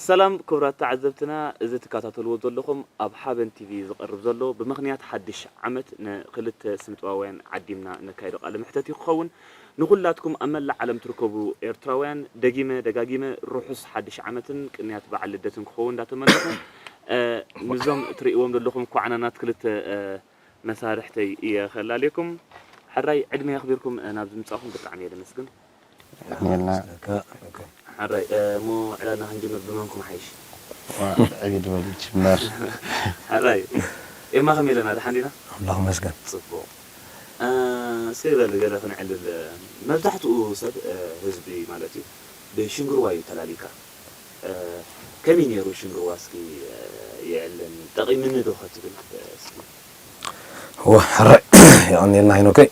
ሰላም ክቡራት ተዓዘብትና፣ እዚ ትከታተልዎ ዘለኹም ኣብ ሓበን ቲቪ ዝቐርብ ዘሎ ብምኽንያት ሓድሽ ዓመት ንክልተ ስነጥበባውያን ዓዲምና ነካይዶ ቃለ መሕተት እዩ ክኸውን። ንኹላትኩም ኣብ መላእ ዓለም ትርከቡ ኤርትራውያን ደጊመ ደጋጊመ ርሑስ ሓድሽ ዓመትን ቅንያት በዓል ልደትን ክኸውን እንዳተመነኹ፣ እ፣ ምስዞም እትርእይዎም ዘለኹም ኳዕናናት ክልተ፣ እ፣ መሳርሕተይ እየ ከላልየኩም። ሕራይ ዕድመ የኽቢርኩም፣ እ፣ ናብዚ ምጻኹም ብጣዕሚ እየ ደመስግን። ሜልና ሕራይ፣ እ፣ እሞ ዕላልና ክንጅምር ብመንኩም ሓይሽ? ዕብድ በል ይጅመር። ሕራይ፣ ኤማ ከመይ ኣለና? ደሓን ዲና? ኣምላኽ መስገን። ጽቡቕ። እ፣ እስከ በል ገለ ክንዕልል። መብዛሕትኡ ሰብ፣ እ፣ ህዝቢ ማለት እዩ ብሽንግርዋ እዩ ተላሊካ። እ፣ ከመይ ነይሩ ሽንግርዋ? እስኪ፣ እ፣ የዕለኒ፣ ጠቒምኒ ዶ ከትብል፣ እ፣ እስኪ? እወ፣ ሕራይ የቐንየልና ሄኖከይ።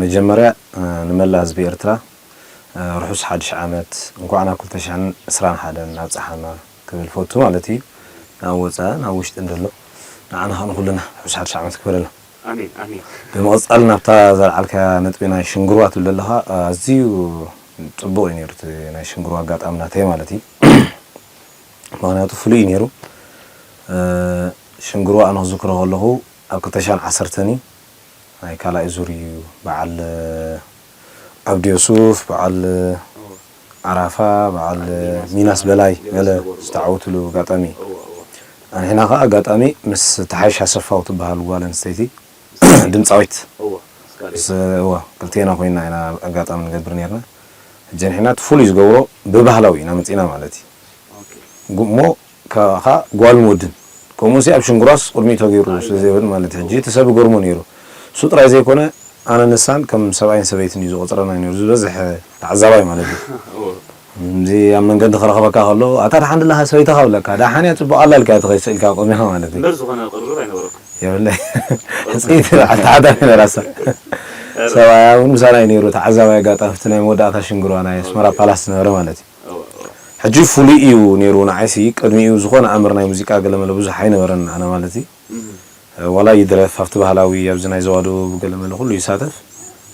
መጀመርያ፣ እ፣ ንመላእ ህዝቢ ኤርትራ፣ እ፣ ርሑስ ሓድሽ ዓመት፣ እንኳዕ ናብ ክልተ ሽሕን ዕስራን ሓደን ኣብጽሓና ክብል ፈቱ ማለት እዩ። ናብ ወጻእን ኣብ ውሽጥን ዘሎ፣ ንዓና ኸኣ ንኹልና ርሑስ ሓድሽ ዓመት ክበለና። ኣሜን፣ ኣሜን። ብምቕጻል ናብታ ዘልዓልካያ ነጥቢ ናይ ሽንግርዋ ትብል ዘለኻ፣ ኣዝዩ ጽቡቕ እዩ ነይሩ እቲ ናይ ሽንግርዋ ኣጋጣሚ ናተይ ማለት እዩ። ምኽንያቱ ፍሉይ እዩ ነይሩ። እ፣ ሽንግርዋ ኣነ ክዝክሮ ከለኹ ኣብ ክልተ ሽሕን ዓሰርተን እዩ። ናይ ካልኣይ ዙር እዩ። በዓል፣ እ፣ ዓብዲ ዮሱፍ፣ በዓል፣ እ፣ ዓራፋ፣ በዓል፣ እ፣ ሚናስ በላይ ገለ ዝተዓወትሉ ኣጋጣሚ እዩ። ኣንሕና ኸኣ ኣጋጣሚ ምስ ተሓይሽ ኣሰፋው ትበሃል ጓል ኣንስተይቲ ድምጻዊት። እወ፣ ክልቴና ኮይና ኢና ኣጋጣሚ ንገብር ነርና። ሕጂ ኣንሕና እቲ ፍሉይ ዝገብሮ ብባህላዊ ኢና መጺና ማለት እዩ። ግ-፣ እሞ ከ-፣ ከኣ ጓልን ወድን። ከምኡ ሲ ኣብ ሽንጉራስ ቅድሚኡ ተገይሩ ስለ ዘይብል ማለት እዩ። ሕጂ እቲ ሰብ ይገርሞ ነይሩ። እሱ ጥራይ ዘይኮነ፣ ኣነ ንሳን ከም ሰብኣይን ሰበይትን እዩ ዝቆጽረና ነይሩ። ዝበዝሕ ተዓዛባይ ማለት እዩ። ከምዚ ኣብ መንገዲ ክረኽበካ ከሎ፣ "ኣታ ደሓን ድለኻ ሰበይትኻ?" ብለካ፣ "ደሓን እያ፣ ጽቡቕ ኣላ" ኢልካ እቲ ከይስእልካ ቆሚኻ ማለት እዩ። እምበር ዝኾነ ቅርርብ ኣይነበረኩም? የብለይ። ሕጽይቲ ተዓታዕታ ነይራ እሳ። ሰብኣያ እውን ምሳና እዩ ነይሩ። ተዓዛባይ ኣጋጣሚ፣ እቲ ናይ መወዳእታ ሽንግርዋ ናይ ኣስመራ ፓላስ ዝነበረ ማለት እዩ። እወ፣ እወ። ሕጂ ፍሉይ እዩ ነይሩ ንዓይሲ፣ ቅድሚኡ ዝኾነ ኣምር ናይ ሙዚቃ ገለመለ ብዙሕ ኣይነበረን ኣነ ማለት እዩ። እም። ዋላ ይድረፍ ኣብቲ ባህላዊ ኣብዚ ናይ ዘዋዶ ገለመለ ኩሉ ይሳተፍ።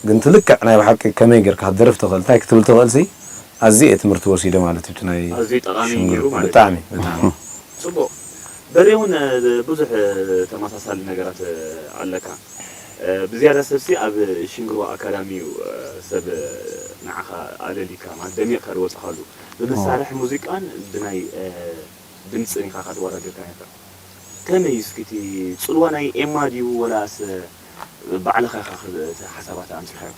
ግን እቲ ልክዕ ናይ ብሓቂ ከመይ ጌርካ ክትደርፍ ትኽእል፣ እንታይ ክትብል ትኽእል ሲ ኣዝየ እየ ትምህርቲ ወሲደ ማለት እዩ። እቲ ናይ ኣዝዩ ጠቓሚ ሽንግር-፣ ነይሩ ማለት እዩ። ብጣዕሚ፣ ብጣዕሚ። ጽቡቕ። በሬ እውን፣ እ፣ ብዙሕ፣ እ፣ ተመሳሳሊ ነገራት፣ እ፣ ኣለካ። እ፣ ብዝያዳ ሰብሲ ኣብ ሽንግርዋ ኣካዳሚ እዩ፣ እ፣ ሰብ፣ እ፣ ንዓኻ ኣለሊካ ማለት ደሚቕካ ዝወጻኻሉ። ብመሳርሒ ሙዚቃን ብናይ፣ እ፣ ድምጽን ኢኻ ከኣ ተወዳዲርካ ነርካ። ከመይ እዩ እስኪ እቲ ጽልዋ ናይ ኤማ ድዩ ወላስ ባዕልኻ ኢኻ እቲ ሓሳባት ኣምጺኻዮ?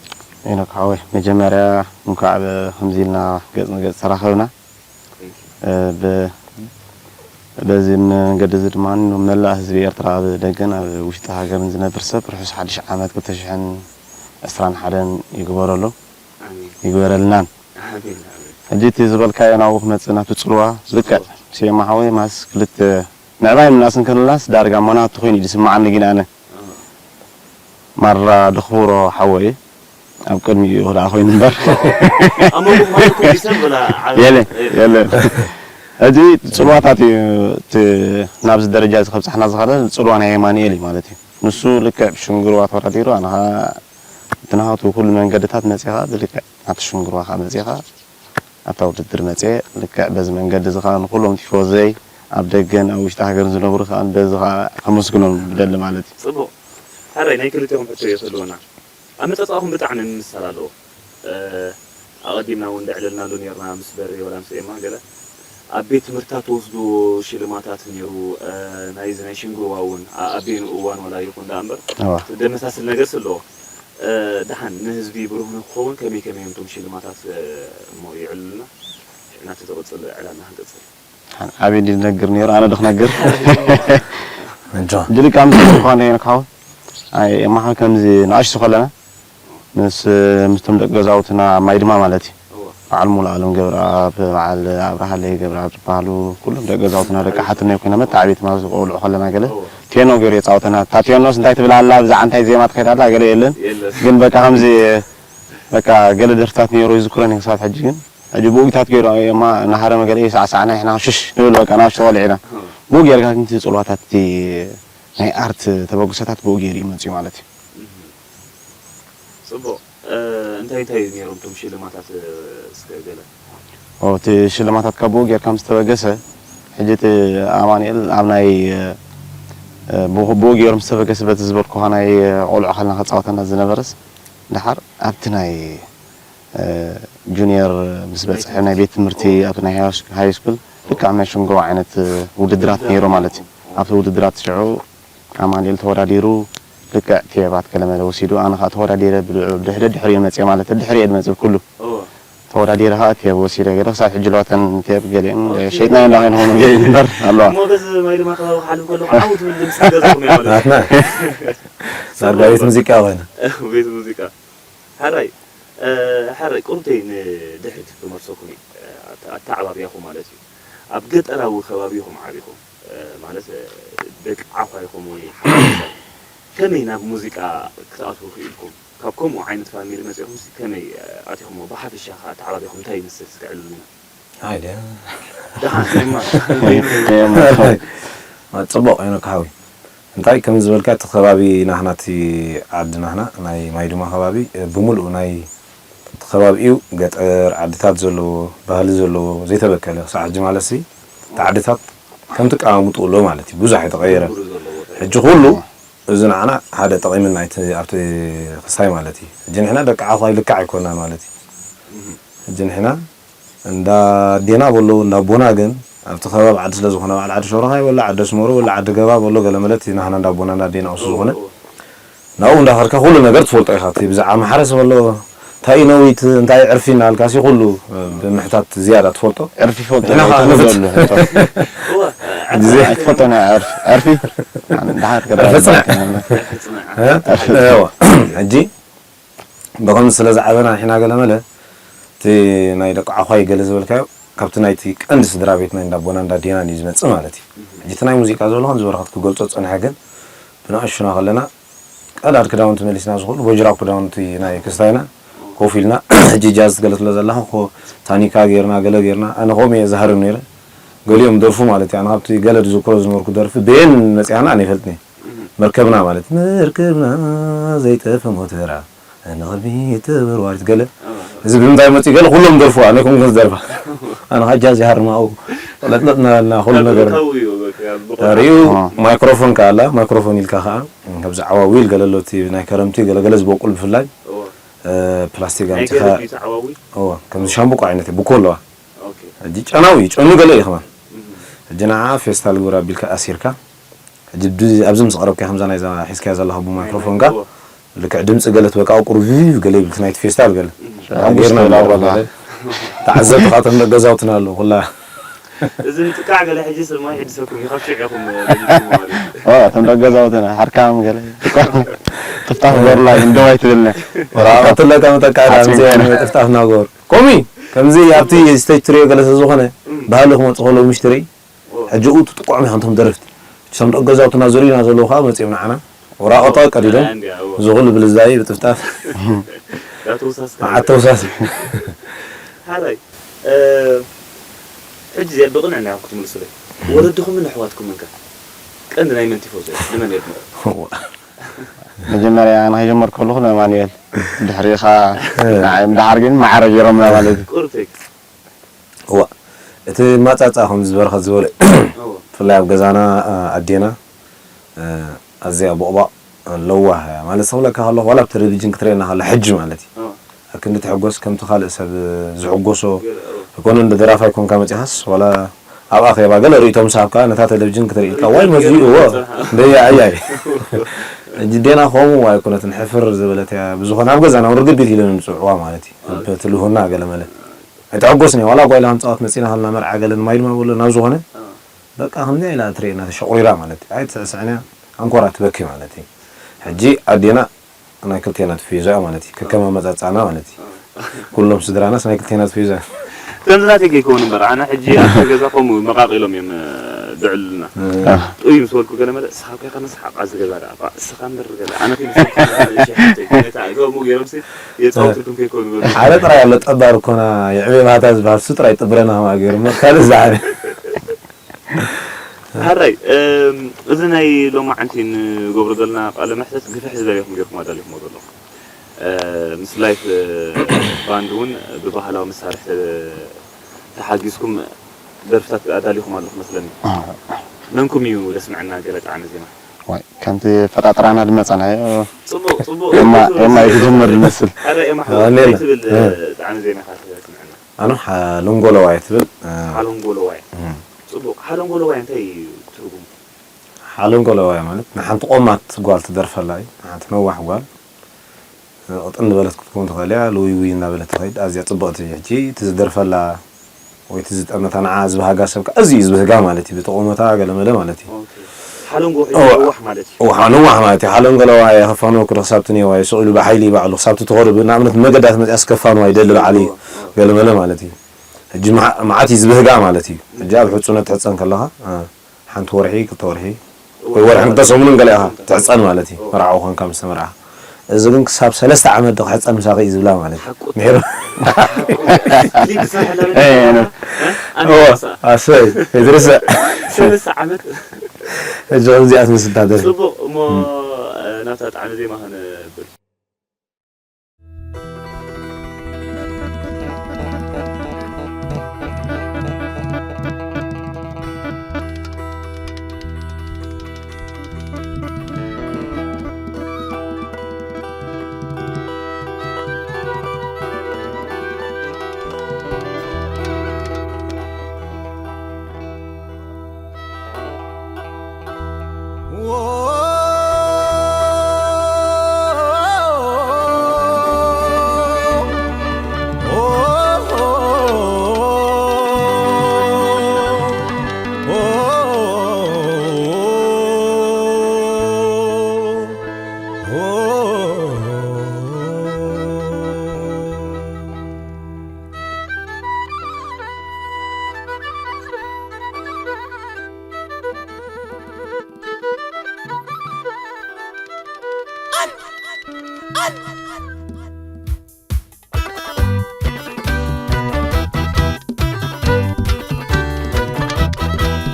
ሄኖክ ሓወይ፣ መጀመርያ እንኳዕ ብ-፣ ከምዚ ኢልና ገጽ ንገጽ ተራኸብና። እ፣ ብ-፣ በዚ መንገዲ እዚ ድማ ንመላእ ህዝቢ ኤርትራ ኣብ ደገን ኣብ ውሽጢ ሃገርን ዝነብር ሰብ ርሑስ ሓድሽ ዓመት ክልተ ሽሕን ዕስራን ሓደን ይግበረሉ። ኣሜን። ይግበረልናን። ኣሜን፣ ኣሜን። ሕጂ እቲ ዝበልካዮ ናብኡ ክመጽእ ናብቲ ጽልዋ ልክዕ ጽልዋ። ሴማ ሓወይ ማስ ክልተ ምዕባይ ምናስን ከለናስ ዳርጋ መናቱ ኮይኑ እዩ ዝስምዓኒ ግን ኣነ። ኣዎ። ማራ ድኽብሮ ሓወይ ኣብ ቅድሚኡ ክደኣ ኮይኑ እምበር። ኣብ መንጎ ክማልኩም ይሰብ ብላ ዓብ-፣ የለ፣ የለ። የለ። ሕጂ ጽልዋታት እዩ እቲ ናብዚ ደረጃ እዚ ከብጽሓና ዝኸለ ጽልዋ ናይ የማንኤል እዩ ማለት እዩ። ንሱ ልክዕ ብሽንግርዋ ተወዳዲሩ ኣነ ኸኣ እቲ ናቱ ኩሉ መንገድታት መጺኻ ብልክዕ ናቱ ሽንግርዋ ኸኣ መጺኻ ኣብታ ውድድር መጽየ ልክዕ በዚ መንገዲ እዚ ኸኣ ንኹሎም ቲፎዘይ ኣብ ደገን ኣብ ውሽጢ ሃገርን ዝነብሩ ኸኣ በዚ ኸኣ ከመስግኖም ብደሊ ማለት እዩ። ጽቡቕ። ሕራይ ናይ ክልቴኹም ሕቶ እየ ክህልወና። ኣመጻጽኣኹም ብጣዕሚ ምምስሳል ኣለዎ። እ፣ ኣቐዲምና እውን ደዕለልናሉ ኔርና ምስ በሬ ወላ ምስ ኤማ ገለ። ኣብ ቤት ትምህርትታት ትወስድዎ ሽልማታት ነይሩ፣ እ፣ ናይዚ ናይ ሽንግርዋ እውን ኣ-፣ ኣቤኑ እዋን ወላ ይኹን ደኣ እምበር፣ እዋ። ደመሳስል ነገርስ ኣለዎ። እ፣ ደሓን ንህዝቢ ብሩህ ንክኸውን ከመይ ከመይ እዮም እቶም ሽልማታት፣ እ፣ እሞ ይዕልሉና? ሽዕና እቲ ዝቕጽል ዕላልና ክንቅጽል። ኣበይ ድዩ ዝነግር ነይሩ? ኣነ ዶ ክነግር? እንጆ። ድልቃ ምስ ዝኾነ ሄኖክ ሓወይ። ኣይ፣ የማሓ ከምዚ ንኣሽቱ ከለና፣ ምስ፣ ምስቶም ደቂ ገዛውትና ኣብ ማይ ድማ ማለት እዩ። እወ። በዓል ሙሉ ኣለም ገብረኣብ፣ በዓል ኣብርሃለይ ገብረኣብ ዝበሃሉ፣ ኩሎም ደቂ ገዛውትና ደቂ ሓትነይ ኮይና መተዓብየቲ ማለት ቆልዑ ከለና ገለ እወ። ቴኖ ገይሩ የጻውተና። እታ ቴኖስ እንታይ ትብል ኣላ፣ ብዛዕባ እንታይ ዜማ ትኸይድ ኣላ፣ ገለ የለን። የለን። ግን በቃ ከምዚ፣ በቃ ገለ ደርፍታት ነይሩ ይዝክረን ክሳብ ሕጂ ግን። ሕጂ ብኡይታት ገይሩ እማ እናሃረመ ገለ ይሳዕሳዕና፣ ንሕና ሽሽ ንብል በቃ፣ ንኣሽቱ ቆልዑ ኢና። እወ። ብኡ ጌርካ ግን እቲ ጽልዋታት፣ እቲ ናይ ኣርት ተበግሶታት ብኡ ገይሩ እዩ መጺኡ ማለት እዩ። እህ። ጽቡቕ። እ፣ እንታይ እንታይ እዩ ነይሮም እቶም ሽልማታት፣ እ፣ እስከ ገለ? ኦ፣ እቲ ሽልማታት ካብ ብኡ ጌርካ ምስ ተበገሰ፣ ሕጂ እቲ ኣማኑኤል ኣብ ናይ፣ እ፣ ብኡ ብኡ ገይሩ ምስ ተበገሰ፣ በቲ ዝበልኩኻ ናይ ቆልዑ ኣካልና ከጻወተና ዝነበረስ፣ ደሓር ኣብቲ ናይ፣ እ፣ ጁኒየር ምስ በጽሐ ናይ ቤት ትምህርቲ፣ ኣብቲ ናይ ሃይ ስኩል፣ ልክዕ ናይ ሸንጎ ዓይነት፣ እ፣ ውድድራት ነይሩ ማለት እዩ። ኣብቲ ውድድራት ሽዑ ኣማኑኤል ተወዳዲሩ፣ ልክዕ ቴባት ገለመለ ወሲዱ፣ ኣነ ኸኣ ተወዳዲረ፣ ብድሕሪ ድሕሪኡ መጽየ ማለት፣ ድሕሪኡ ድመጽእ ኩሉ። እዎ። ተወዳዲረ ኸኣ ቴብ ወሲደ ገለ፣ ክሳብ ሕጂ ኣለዋ እተን ቴብ ገሊአን፣ ሸይጥናዮ እንዳኸይንኾኑ ገሊአን እምበር ኣለዋ። እሞ በዚ ማይ ድማ ከባቢ ክሓልፍ ከለኹ ዓው ትብል ድምፂ ገዛኹም እያ ማለት እዩ። ናትና ዳርጋ ቤት ሙዚቃ ኾይና። ቤት ሙዚቃ። ሓራይ፣ እ፣ ሓራይ፣ ቁሩብተይ ንድሕሪት ክመልሰኩም እየ። እ፣ ኣተ-፣ ኣተዓባብያኹም ማለት እዩ። ኣብ ገጠራዊ ከባቢ ኢኹም ዓቢኹም፣ እ፣ ማለት፣ እ፣ ደቂ ዓዃ ኢኹም ወይ ሓሙሳ። ከመይ ናብ ሙዚቃ ክትኣትዉ ክኢልኩም? ካብ ከምኡ ዓይነት ፋሚሊ መጺኹምሲ ከመይ፣ እ፣ ኣቲኹምዎ? ብሓፈሻ ከኣ ኣተዓባብያኹም እንታይ ይመስል? እስከ ኣዕልሉልና። ኣይ፣ ደሓን። ደሓን፣ ደሓን። ጽቡቕ ኮይኑ ክሓዊ። እንታይ ከም ዝበልካ፣ እቲ ከባቢ ናህና፣ እቲ ዓዲ ናህና፣ ናይ ማይዱማ ከባቢ፣ እ፣ ብምሉኡ ናይ እቲ ከባቢ እዩ። ገጠር፣ ዓድታት ዘለዎ፣ ባህሊ ዘለዎ፣ ዘይተበከለ፣ ክሳዕ ሕጂ ማለትሲ፣ እቲ ዓድታት ከምቲ ኣቀማምጥኡ ኣሎ ማለት እዩ። ብዙሕ ኣይተቐየረን። ሕጂ ኩሉ እዚ ንዓና ሓደ ጠቒምና እቲ ኣብቲ ክስታይ ማለት እዩ። ሕጂ ንሕና ደቂ ዓዃ ልክዕ ኣይኮናን ማለት እዩ። ሕጂ ንሕና እንዳ ኣዴና በሎ፣ እንዳ ኣቦና ግን ኣብቲ ከባቢ ዓዲ ስለ ዝኾነ፣ በዓል ዓዲ ሸሮኻ ይበሎ፣ ዓዲ ኣስመሮ በሎ፣ ዓዲ ገባ በሎ፣ ገለ መለ እቲ ናህና እንዳ ኣቦና እንዳ ኣዴና እሱ ዝኾነ፣ ናብኡ እንዳኸድካ ኩሉ ነገር ትፈልጦ ኢኻ። እቲ ብዛዕባ ማሕረስ በሎ፣ እንታይ እዩ ነዊት፣ እንታይ ዕርፊ እናበልካሲ ኩሉ ብምሕታት ዝያዳ ትፈልጦ። ዕርፊ ይፈልጦ ንሕና እዩ፣ ከዓ ትፈልጦ ንፍት-፣ ኣሎ፣ ሕቶ። እዋ፣ ግዜ ኣይትፈልጦን እያ ዕርፊ። ዕርፊ? ደሓር ዕርፊ ጽናዕ። እ? እዋ። ሕጂ ብኸምዚ ስለ ዝዓበና ንሕና ገለ መለ፣ እቲ ናይ ደቂ ዓዃይ ገለ ዝበልካዮ፣ ካብቲ ናይቲ ቀንዲ ስድራ ቤት ናይ እንዳቦና እንዳዴና እዩ ዝመጽእ ማለት እዩ። ሕጂ እቲ ናይ ሙዚቃ ዘሎ ከም ዝበረኸት ክገልጾ ዝጸንሐ ግን፣ ብንኣሽቱና ከለና ቀዳድ ክዳውንቲ መሊስና ዝኽእሉ ቦጅራብ ክዳውንቲ ናይ ክስታይና ኮፍ ኢልና፣ ሕጂ ጃዝ ገለ ስለ ዘለኻ ኮ-፣ ታኒካ ጌርና፣ ገለ ጌርና፣ ኣነ ከምኡ እየ ዝሃርም ነይረ። ገሊኦም ደርፉ ማለት እዩ። ኣነ ካብቲ ገለ ዝዝክሮ ዝነበርኩ ደርፊ በየን መጺኣና ኣነ ይፈልጥኒ። መርከብና ማለት መርከብና ዘይጠፈ ሞተራ ንቕድሚት ተወርዋሪት ገለ። እዚ ብምንታይ መጺኡ ገለ ኩሎም ደርፉ፣ ኣነ ኮንኩ ዝደርፋ። ኣነ ኸዓ ጃዝ ይሃርም ኣብኡ። ለጥለጥ እናበልና ኩሉ ነገር። ተሪኡ ማይክሮፎን ከኣ ኣላ፣ ማይክሮፎን ኢልካ ኸዓ፣ ከምዚ ዓዋዊል ገለ ኣሎ፣ እቲ ናይ ከረምቲ ገለ ገለ ዝበቁል ብፍላይ፣ እ፣ ፕላስቲክ ኣምጺኻ፣ እዎ፣ ከምዚ ሻምብቆ ዓይነት እዩ፣ ብኮ ኣለዋ። ሕጂ ጨናዊ እዩ፣ ጨኑ ገለ እዩ ከማን። ሕጂ ንዓ ፌስታል ግብር ኣቢልካ ኣሲርካ፣ ሕጂ ብ-፣ ኣብዚ ምስ ቀረብካ ከምዛ ናይዛ ሒዝካያ ዘለኻ ብማይክሮፎንካ፣ ልክዕ ድምፂ ገለ ትበቃ ቁሩብ ቪቭ ገለ ይብል፣ እቲ ናይቲ ፌስታል ገለ። ሽዑ ጌርና ኣንበሳ ንቐርብ ይላቦ። ገለ። ተዓዘብቲ ከዓ እቶም ደቂ ገዛውትና ኣለዉ፣ ኩላ። እዚ ምጥቃዕ ገለ ሕጂ ስርማይ ሕድሰኩም እዩ፣ ካብ ሽዑ ኢኹም ለሚድኩም ማለት እዩ። ኦ፣ እቶም ደቂ ገዛውትና ሓርካም ገለ። ጥፍጣፍ ገሩላ፣ ግን ደው ኣይትብልና። ወላ ቀትለካ መጠቃዕታ፣ ዓፂምካ። ከምዚ ጥፍጣፍ እናገበሩ። ከምኡ እዩ። ከምዚ ኣብቲ ስቴጅ ትሪኦ ገለ ስለ ዝኾነ፣ እም። ባህሊ ክመፅእ ከሎ ምሽ ትርኢ፣ ሕጂ ኡ ትጥቅዖም ኢኻ፣ እንቶም ደረፍቲ። እቶም ደቂ ገዛውትና ዙሪና ዘለዉ ከዓ መጺኦም ንዓና ወራቐጦ ቀዲዶም፣ ኣያ እንድያ፣ እዎ። እዚ ኩሉ ብልዛይ ብጥፍጣፍ ዳተውሳስካ መዓት ተውሳስ። ሓራይ፣ እ፣ ሕጂ እዚኣ ብቕንዕና ኢኹም ክትምልሱለይ። ወለድኹምን ኣሕዋትኩምን ከ? ቀንዲ ናይ መን ቲፎዞ እዮም? ንመን የድንቑ? መጀመርያ ኣነ ከይጀመርኩ ከለኹ ንኣማኑኤል፣ ድሕሪኡ ኸዓ ንዓይ፣ ድሓር ግን ማዕረ ገይሮምና ማለት እዩ። ቁሩብ ቴክስ። እዋ፣ እቲ ማጻጻ ከምዚ በረኸት ዝበሎ እዩ። እዋ። ብፍላይ ኣብ ገዛና፣ ኣ-፣ ኣዴና፣ እ፣ ኣዝያ ቦቕባቕ ለዋህ እያ። ማለት ክብለካ ከለኹ ዋላ ኣብ ቴሌቪዥን ክትርእየና ከላ ሕጂ ማለት እዩ። እዋ። ኣክንዲ ትሕጎስ ከምቲ ካልእ ሰብ ዝሕጎሶ ገለ፣ እዋ። ኣይኮነን፣ እንደ ደራፋይ ኮንካ መጺኻስ ዋላ ኣብ ኣኼባ ገለ ርእይቶ ምስ ሃብካ ነታ ቴሌቪዥን ክትርኢ ኢልካ ዋይ መጺኡ፣ እዎ፣ በያ ኣያይ። ሕጂ ኣዴና ከምኡ ኣይኮነትን፣ ሕፍር ዝበለት እያ። ብዝኾነ ኣብ ገዛና እውን ርግቢት ኢለን ንጽውዕዋ ማለት እዩ። እዋ። በቲ ልሁና ገለ መለ። ኣይተሐጎስን እየ። ዋላ ጓይላ ከም ጻወት መጺና ከለና መርዓ ገለ ንማይ ድማ በሎ ናብ ዝኾነ፣ ኣዎ። በቃ ከምዚኣ ኢላ ትርእየና ተሸቑሪራ ማለት እዩ። ኣይትስዕስዕን እያ። ኣንኮራ ትበኪ ማለት እዩ። ሕጂ ኣዴና ናይ ክልቴና ትፍይዞ እያ ማለት እዩ። ከከም ኣመጻጽኣና ማለት እዩ። ኣዎ። ኩሎም ስድራናስ ናይ ክልቴና ትፍይዞ እያ። ከምዚ ናተይ ከይከውን እምበር፣ ኣነ ሕጂ ኣብቲ ገዛ ከምኡ መቓቒሎም እዮም፣ እ፣ ዝዕልሉና። እ። ጥኡይ ምስ በልኩ ገለ መለ፣ እስኻ እኮ ኢኻ መስሓቕ ኣብዚ ገዛ ደኣ፣ እባ እስኻ እምበር ገለ፣ ኣነ ከይመስለካ እሺ ሓፍተይ፣ ነታ ከምኡ ገይሮምሲ የጻውትልኩም ከይኮኑ በሉ። ሓደ ጥራይ ኣሎ ጠባር እኮና የዕቤ ባህታ ዝበሃል፣ እሱ ጥራይ ጥብረና ከማኣ ገይሩ እሞ ካልእ ዝዓበ። ሓራይ፣ እም፣ እዚ ናይ ሎማዓንቲ ንገብሮ ዘለና ቃለ መሕተት ግፍሕ ዝበለ ኢኹም ገይርኩም ኣዳሊኹምዎ ዘለኹም። ምስ ላይፍ ባንድ እውን ብባህላዊ መሳርሒ ተሓጊዝኩም ደርፍታት ኣዳሊኹም ኣለኹም መስለኒ። መንኩም እዩ ደስምዐና ገለ ጣዕመ ዜማ? ዋይ፣ ከምቲ ፈጣጥራና ዝመጸናዮ ጽቡቕ ጽቡቕ። ኤማ ኤማ እዩ ክጅምር ዝመስል። ኣረ ኤማ ሓወይ፣ ዋኔላ። እንታይ ትብል ጣዕመ ዜማ ኢኻ ተስምዐና? ኣነ ሓሎንጎለዋይ ትብል። ሓሎንጎለዋይ። ጽቡቕ። ሓሎንጎለዋይ እንታይ እዩ ትርጉሙ? ሓሎንጎለዋይ ማለት ንሓንቲ ቆማት ጓል ትደርፈላ እዩ። ንሓንቲ ነዋሕ ጓል ቅጥን ዝበለት ክትከውን ትኽእል እያ። ልውይ ውይ እናበለት ትኸይድ። ኣዝያ ጽብቕቲ። ሕጂ እቲ ዝደርፈላ ወይ እቲ ዝጠመታ ንዓ ዝበሃጋ ሰብ ከኣ እዚ እዩ ዝበህጋ ማለት እዩ። ብተቆመታ ገለመለ ማለት እዩ። ሓለንጎ እዎ። ነዋሕ ማለት እዩ። እዎ፣ ነዋሕ ማለት እዩ። ሓለንጎ ለዋይ ከፋንወ ክዶ ክሳብቲ ነዋይ ስቕ ኢሉ ብሓይሊ ባዕሉ ክሳብቲ ትኸዱ ብንኣብነት መገዳት መፅያስ ከፋንዋ ይደሊ በዓል እዩ። ገለመለ ማለት እዩ። ሕጂ መዓ- መዓት እዩ ዝበህጋ ማለት እዩ። ሕጂ ኣብ ሕፁነት ትሕፀን ከለኻ እ፣ ሓንቲ ወርሒ፣ ክልተ ወርሒ ወይ ወርሒ ክልተ ሰሙንን ገለ ኢኻ ትሕፀን ማለት እዩ። መርዓዊ ኮንካ ምስ ተመርዓ። እዚ ግን ክሳብ ሰለስተ ዓመት ዶ ክሕፀን ምሳኺ እዩ ዝብላ ማለት እዩ። ሓቁ። ምሒሩ። ክሊፕ ዝሰርሐላ እ፣ ነ- እ? ኣነ እዎ፣ ይርሳዕ። ኣሰይ፣ ይትርሳዕ። ሰለስተ ዓመት። ሕጂ ከምዚኣ ትመስል እታ ደርፊ። ጽቡቕ፣ እሞ፣ እ፣ ናብታ ጣዕሚ ዜማ ክንብል።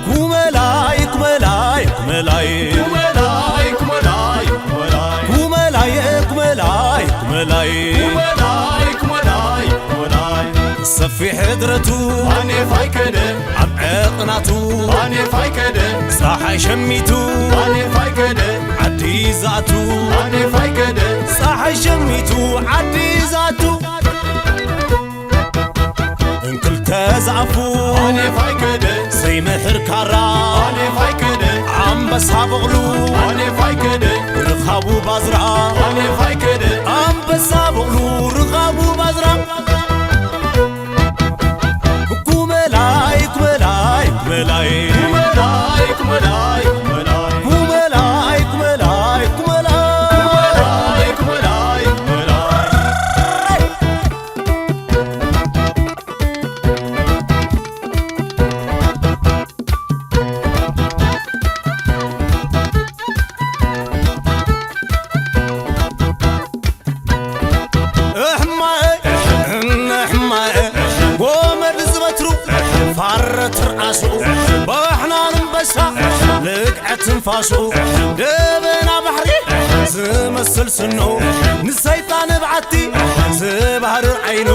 ኩመላይ፣ ኩመላይ፣ ኩመላይ። ኩመላይ፣ ኩመላይ፣ ኩመላይ። ኩመላይ፣ ኩመላይ፣ ኩመላይ። ኩመላይ፣ ኩመላይ፣ ኩመላይ። ሰፊሕ ድረቱ ኣኔፍ ኣይከደ። ኣብ ዕቕናቱ ኣኔፍ ኣይከደ። ጸሓይ ሸሚቱ ኣኔፍ ኣይከደ። ዓዲ ዝኣቱ ኣኔፍ ኣይከደ። ጸሓይ ሸሚቱ ዓዲ ዝኣቱ። እንክልተ ዝኣፉ ኣኔፍ ኣይከደ። ዘይምሕር ካራ ኣኔፍ ኣይከደ። ኣንበሳ በቕሉ ኣኔፍ ኣይከደ። ርኻቡ ባዝራ ኣኔፍ ኣይከደ። ኣንበሳ በቕሉ ርኻቡ ባዝራ። ኩመላይ፣ ኩመላይ፣ ኩመላይ። ኩመላይ፣ ኩመላይ፣ ኩመላይ። ኩመላይ፣ ኩመላይ፣ ኩመላይ። ኩመላይ፣ ኩመላይ፣ ኩመላይ። እሕማኤ፣ እነ እሕማኤ፣ ጎመድ ዝበትሩ፣ ፋረ ትርኣስኡ፣ ባሕናን እምበሳ፣ ልግዐ ትንፋስኡ፣ ደበና ባሕሪ ዝመስል ስንኡ፣ ንሰይጣን ብዓቲ ዝባህርር ዓይኑ፣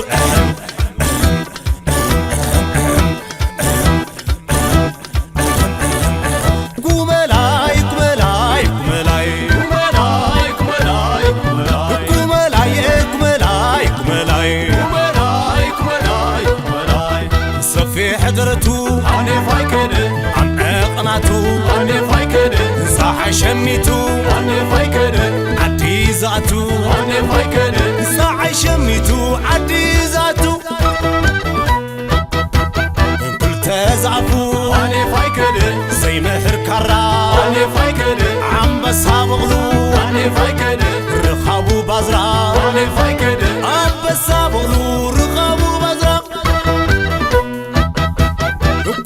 ኩመላይ፣ ኩመላይ፣ ኩመላይ። ኩመላይ፣ ኩመላይ፣ ኩመላይ። ኩመላይ፣ ኩመላይ፣ ኩመላይ። ኩመላይ፣ ኩመላይ፣ ኩመላይ። ሰፊሕ ደረቱ ኣኔፍ ኣይከደ። ኣብ ዕቕናቱ ኣኔፍ ኣይከደ። ጸሓይ ሸሚቱ ኣኔፍ ኣይከደ። ዓዲ ዝኣቱ ኣኔፍ ኣይከደ። ጸሓይ ሸሚቱ ዓዲ ዝኣቱ። እንክልተ ዛፉ ኣኔፍ ኣይከደ። ዘይምሕር ካራ ኣኔፍ ኣይከደ። ኣንበሳ በቕሉ ኣኔፍ ኣይከደ። ርኻቡ ባዝራ ኣኔፍ ኣይከደ። ኣንበሳ በቕሉ ርኻቡ ባዝራ።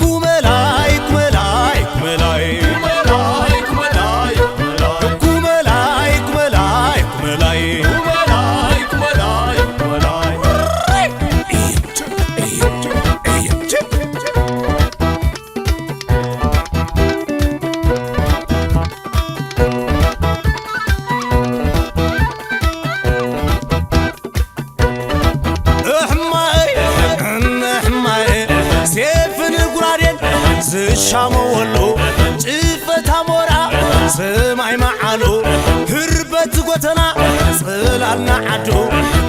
ኩመላይ፣ ኩመላይ፣ ኩመላይ። ኩመላይ፣ ኩመላይ፣ ኩመላይ። ኩመላይ፣ ኩመላይ፣ ኩመላይ። ንዓዱ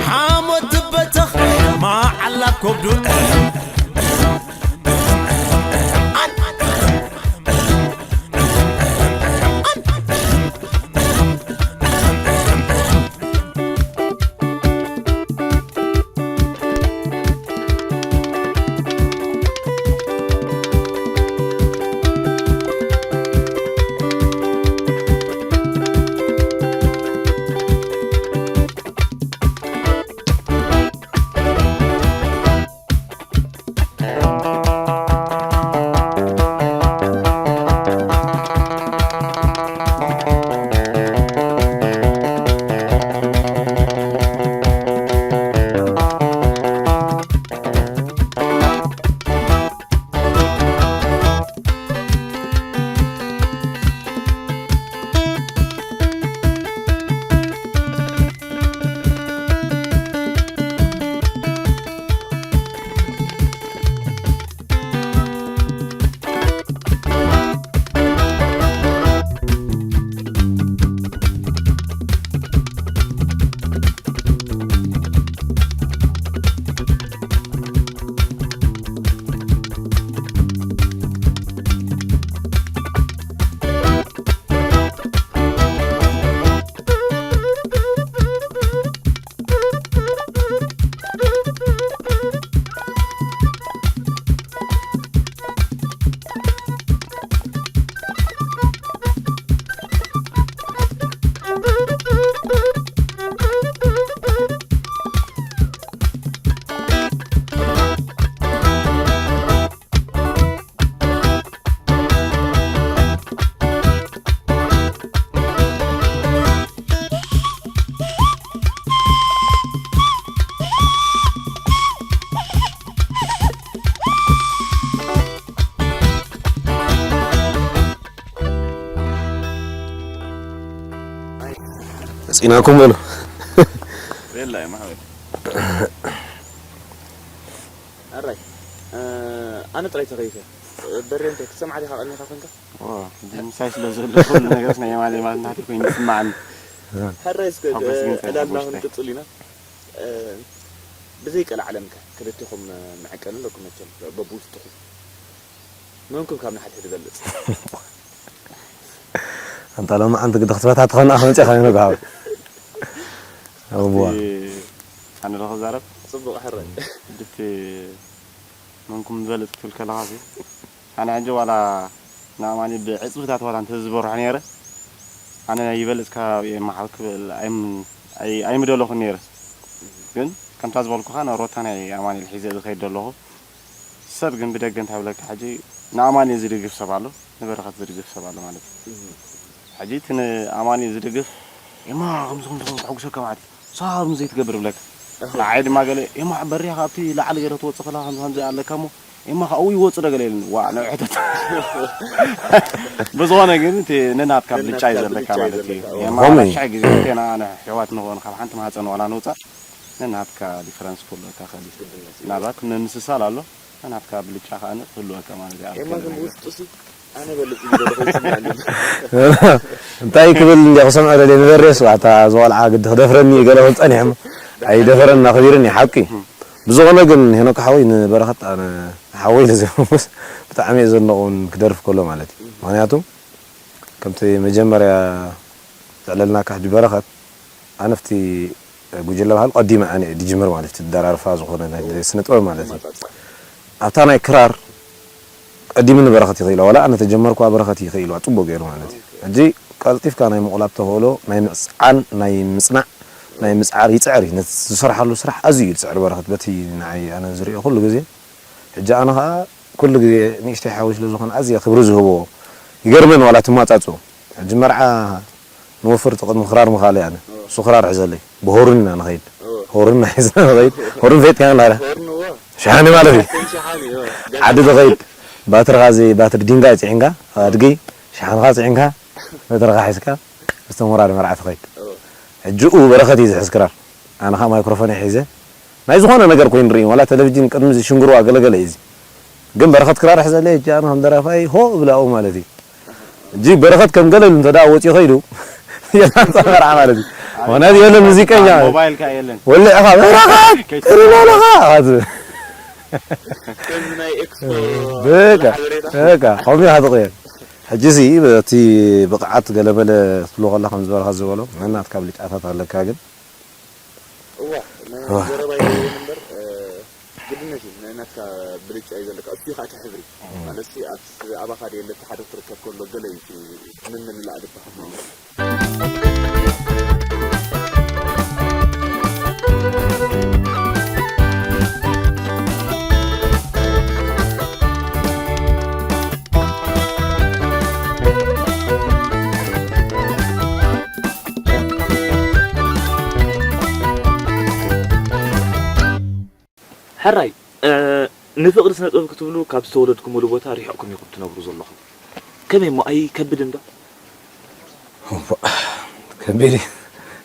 ሓሞት ትበተኽ መዓላ ኮብዱ። መፂናኩም በሉ። የላ እዩ ማሕበር። ኣራይ፣ እ፣ ኣነ ጥራይ ተኸይፈ። በሬ፣ እንታይ ክትሰምዓ ዲኻ ቀኒኻ ኮንካ? ኦ፣ ሕጂ ምሳይ ስለ ዘሎ ኩሉ ነገርስ ናይ የማነ ማለት ናተይ ኮይኑ ይስምዓኒ። ሕራይ እስከ፣ ሓጎስ ግን ዕላልና ውሽጠይ። ክንቅጽል ኢና። እ፣ ብዘይ ቀልዓለም ከ፣ ክልቴኹም መዐቀኒ ኣለኩም መቸም፣ በብውሽጥኹም። መንኩም ካብ ንሓድሕድ ይበልጽ? ኣንታ ሎሚ ሓንቲ ግዲ ክትፈታትኸና መጺኻ እዩ ንግሃብ። እዋ። እቲ ኣነ ዶ ክዛረብ? ጽቡቕ ሕራይ። ድቲ መንኩም ዝበልጽ ክትብል ከለኻሲ፣ ኣነ ሕጂ ዋላ ንኣማኒ ብዕጽፍታት ዋላ እንተዝበርሖ ነይረ፣ ኣነ ይበልጽ ካብ የማሓው ክብል ኣይም-፣ ኣይ-፣ ኣይምደለኹን ነይረ። ግን ከምታ ዝበልኩኻ ንሮታ ናይ ኣማኑኤል ሒዘ ዝኸይድ ዘለኹ። ሰብ ግን ብደገ እንታይ ብለካ ሕጂ ንኣማኑኤል ዝድግፍ ሰብ ኣሎ፣ ንበረኸት ዝድግፍ ሰብ ኣሎ ማለት እዩ። እህ። ሕጂ እቲ ንኣማኑኤል ዝድግፍ፣ "ኤማ፣ ከምዚ፣ ከምዚ፣ ከምዚ፣ ተሐጉሰካ ማለት እዩ። ሳብ ዘይትገብር" ብለካ። እህ። ንዓይ ድማ ገለ፣ "ኤማ፣ በሪኻ ኣብቲ ላዕሊ ገለ ትወጽእ ከለኻ ከምዚ፣ ከምዚ ኣለካ እሞ፣ ኤማ፣ ካብኡ ይወጽእ ዶ?" ገለ ኢሉኒ። ዋእ፣ ንውሕተት። ብዝኾነ ግን እቲ ነናትካ ብልጫ እዩ ነናትካ ዘለካ ብልጫ እዩ ማለት እዩ። ዘለካ። ኤማ፣ ከምኡ እዩ። ሽሕ ግዜ እቴና ኣነ ኣሕዋት ንኾን ካብ ሓንቲ ማህፀን ዋላ ንውፃእ፣ ነናትካ ዲፈረንስ ክህልወካ ይኽእል እዩ። ግድነት እዩ። ምናልባት ምምስሳል ኣሎ፣ ነናትካ ብልጫ ከኣ ክህልወካ ማለት እዩ። ኣብ ኤማ ገለ ግን ነገር። ውስጡሲ ኣነ በልጽ ዝገበረ ይስምዓኒ። እንታይ ክብል እንደ ክሰምዖ ደልየ ንበሬስ፣ ኣታ ዝቆልዓ ግዲ ክደፍረኒ ገለ ክብል ጸኒሐ እሞ፣ ኣይደፈረን፣ ኣኽቢርኒ፣ ሓቂ። ብዝኾነ ግን ሄኖክ ሓወይ ንበረኸት ኣነ ሓወይ ኢለ ዘይምሙስ ብጣዕሚ እየ ዘድንቖ እውን ክደርፍ ከሎ ማለት እዩ። ምኽንያቱ ከምቲ መጀመርያ ዘዕለልናካ ሕጂ በረኸት ኣነፍቲ ጉጅለ ባህል ቀዲመ ኣነ እየ ድጅምር ማለት እዩ። ደራርፋ ዝኾነ ናይ ስነ ጥበብ ማለት እዩ። ኣብታ ናይ ክራር ቀዲምኒ በረኸት ይኽእልዋ፣ ዋላ ኣነ ተጀመርኩዋ በረኸት ይኽእልዋ ጽቡቕ ገይሩ ማለት እዩ። ሕጂ ቀልጢፍካ ናይ ምቑላብ ተኽእሎ፣ ናይ ምጽዓን፣ ናይ ምጽናዕ፣ ናይ ምጽዓር ይጽዕር እዩ። ነቲ ዝሰርሓሉ ስራሕ ኣዝዩ እዩ ዝጽዕር በረኸት። በቲ ንዓይ ኣነ ዝሪኦ ኩሉ ግዜ። ሕጂ ኣነ ኸኣ ኩሉ ግዜ ንእሽተይ ሓወይ ስለ ዝኾነ ኣዝየ ክብሪ ዝህቦ ይገርመን ዋላ ትማጻጽኡ። ሕጂ መርዓ ንወፍር እቲ ቅድሚ ክራር ምኻለይ ኣነ። እሱ ክራር ሕዘለይ። ብሆርን ኢና ንኸይድ። እወ። ሆርን ሒዝና ንኸይድ። ሆርን ፈይጥካ ንላለ። ሆርን እወ። ሸሓኒ ማለት እዩ። ሸሓኒ እወ። ዓዲ ትኸይድ። ባትርኻ እዚ ባትሪ ዲንጋ እዩ ጽዒንካ፣ ኣድጊ፣ ሸሓንኻ ጽዒንካ፣ በትርኻ ሒዝካ፣ ምስቶም ወራዲ መርዓ ትኸይድ። እወ። ሕጂ ኡ በረኸት እዩ ዝሕዝ ክራር። ኣነ ኸኣ ማይክሮፎን ሒዘ፣ ናይ ዝኾነ ነገር ኮይኑ ንርኢ፣ ዋላ ቴሌቪዥን ቅድሚ እዚ ሽንግርዋ ገለገለ እዩ እዚ። ግን በረኸት ክራር ሕዘለይ፣ ሕጂ ኣነ ከም ደራፋይ ሆ እብለ ኣብኡ ማለት እዩ። ሕጂ በረኸት ከም ገለሉ እንተ ደኣ ወጺኡ ኸይዱ፣ የላን መርዓ ማለት እዩ። ምኽንያቱ የለን ሙዚቀኛ። ሞባይል ከ የለን። ወልዕኻ በረኻት፣ ከይትስማዕ። ጥሪ በለኻ፣ ኣት-፣ ከምዚ ናይ ኤክስፖ በቃ፣ ሓበሬታ። በቃ፣ ከምኡ ኢኻ ትቕየር። ሕጂ እዚ በቲ ብቕዓት ገለመለ ክትብሎ ከላ ከም ዝበልካ ዝበሎ፣ ነናትካ ብልጫታት ኣለካ ግን። እዋ፣ ናይ እዋ። ዘረባ ይኸውን እምበር፣ እ፣ ግድነት እዩ። ናይ ናትካ ብልጫ እዩ ዘለካ። እሱ እዩ ከዓ እቲ ሕብሪ። ማለት ሲ ኣብቲ ኣባኻ ድየ ለቲ ሓደ ክትርከብ ከሎ ገለ እዩ እቲ ምምልላእ ልብኻ። ሕራይ፣ እ፣ ንፍቕሪ ስነ ጥበብ ክትብሉ ካብ ዝተወለድኩምሉ ቦታ ርሒቕኩም ኢኹም ትነብሩ ዘለኹም። ከመይ እሞ ኣይከብድን ዶ? እወ፣ ከቢድ እዩ።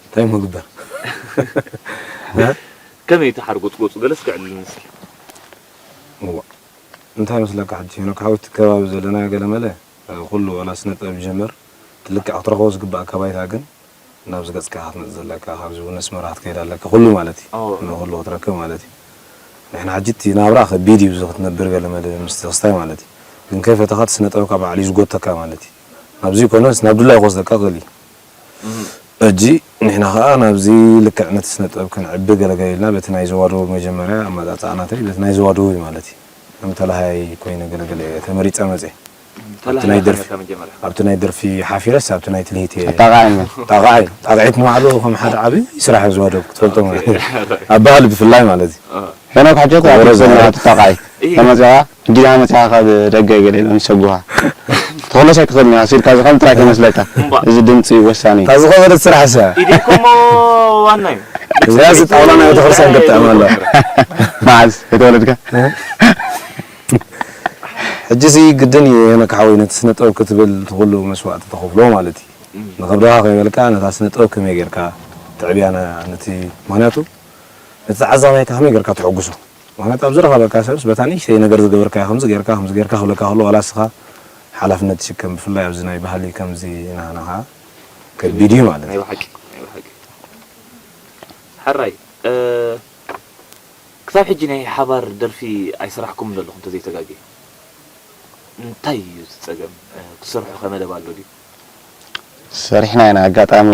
እንታይ ምግበር? ከመይ እቲ ሓርጎጽጎጹ? ገለ እስከ ዕልልኒ እስኪ። እወ፣ እንታይ መስለካ ሕጂ ሄኖክ ሓወይ፣ እቲ ከባቢ ዘለና ገለመለ፣ እ፣ ኩሉ ዋላ ስነ ጥበብ ይጀመር፣ እቲ ልክዕ ክትረኽቦ ዝግባእ ከባቢታት ግን ናብዚ ገጽካ ኢኻ ክትመጽእ ዘለካ፣ ካብዚ እውን ኣስመራ ክትከይድ ኣለካ፣ ኩሉ ማለት እዩ። ኣዎ። ንኹሉ ክትረክብ ማለት እዩ። ንሕና ሕጂ እቲ ናብራ ከቢድ እዩ፣ እዚ ክትነብር ገለ መለ ምስ ተኽስታይ ማለት እዩ። ግን ከይፈተኻ እቲ ስነ ጥበብካ ባዕሉ እዩ ዝጎተካ ማለት እዩ። ናብዚ ይኮነስ ናብ ድላይ ክወስደካ ይኽእል እዩ። እም። ሕጂ ንሕና ኸኣ ናብዚ ልክዕ ነቲ ስነ ጥበብ ክንዕቢ ገለገለ ኢልና በቲ ናይ ዞባ ደቡብ መጀመርያ ኣመጻጽኣ ናተይ በቲ ናይ ዞባ ደቡብ እዩ ማለት እዩ። ከም ተላሃይ ኮይነ ገለገለ እየ ተመሪጸ መጽየ። ኣብቲ ተላሃይ ናይ ደርፊ፣ ኢኻ መጀመርያ? ኣብቲ ናይ ደርፊ ሓፊረስ ኣብቲ ናይ ትልሂት እየ። ጣቕዓይ እሞ። ጣቕዓይ፣ ጣቕዒት ንባዕሉ ከም ሓደ ዓቢ ስራሕ እዩ ዝዋደብ ክትፈልጦ ማለት እዩ። ኣብ ባህሊ ብፍላይ ማለት እዩ። አ። ሄኖክ ሓጀት ከበሮ ኣብቲ ዘረባ። ዘናቱ ጣቕዓይ። እይ። ተመጺኻ፣ እንዲና መጺኻ ካብ ደገ ገለ ኢሎም ይሰጉኻ። ተኽሎስ ኣይትኽእልን ኢኻ፣ ሲልካ ዝኸም ጥራይ ከይመስለካ። እምባ። እዚ ድምጺ ወሳኒ እዩ። እታ ዝኸበደት ስራሕ እሳ። ኢዲኮሞ ዋና እዩ። እዚኣ እዚ ጣውላ ናይ ቤተክርስትያን ገጣሚ ኣሎ። መዓዝ የተወለድካ? እ? ሕጂ እዚ ግድን እዩ፣ ሄኖክ ሓወይ፣ ነቲ ስነ ጥበብ ክትብል እቲ ኩሉ መስዋእቲ ተኸፍሎ ማለት እዩ። እም። ንኸብድኻ ከይበልካ፣ ነታ ስነ ጥበብ ከመይ ጌርካ ትዕብያ፣ ነ-፣ ነቲ፣ ምኽንያቱ፣ ነቲ ተዓዛባይካ ከመይ ጌርካ ተሐጉሶ? ምኽንያቱ፣ ኣብ ዝረኸበካ ሰብስ፣ በታ ንእሽተይ ነገር ዝገበርካያ፣ ከምዚ ጌርካ፣ ከምዚ ጌርካ ክብለካ ከሎ፣ ዋላ እስኻ ሓላፍነት ትሽከም፣ ብፍላይ ኣብዚ ናይ ባህሊ ከምዚ ናህና ኸኣ ከቢድ እዩ ማለት እዩ። ናይ ብሓቂ፣ ናይ ብሓቂ። ሕራይ፣ እ፣ ክሳብ ሕጂ ናይ ሓባር ደርፊ ኣይሰራሕኩምን ዘለኹም፣ እንተዘይተጋግየ። እንታይ እዩ እቲ ጸገም? እ፣ ክትሰርሑ ከ መደብ ኣሎ ድዩ? ሰሪሕና ኢና። ኣጋጣሚ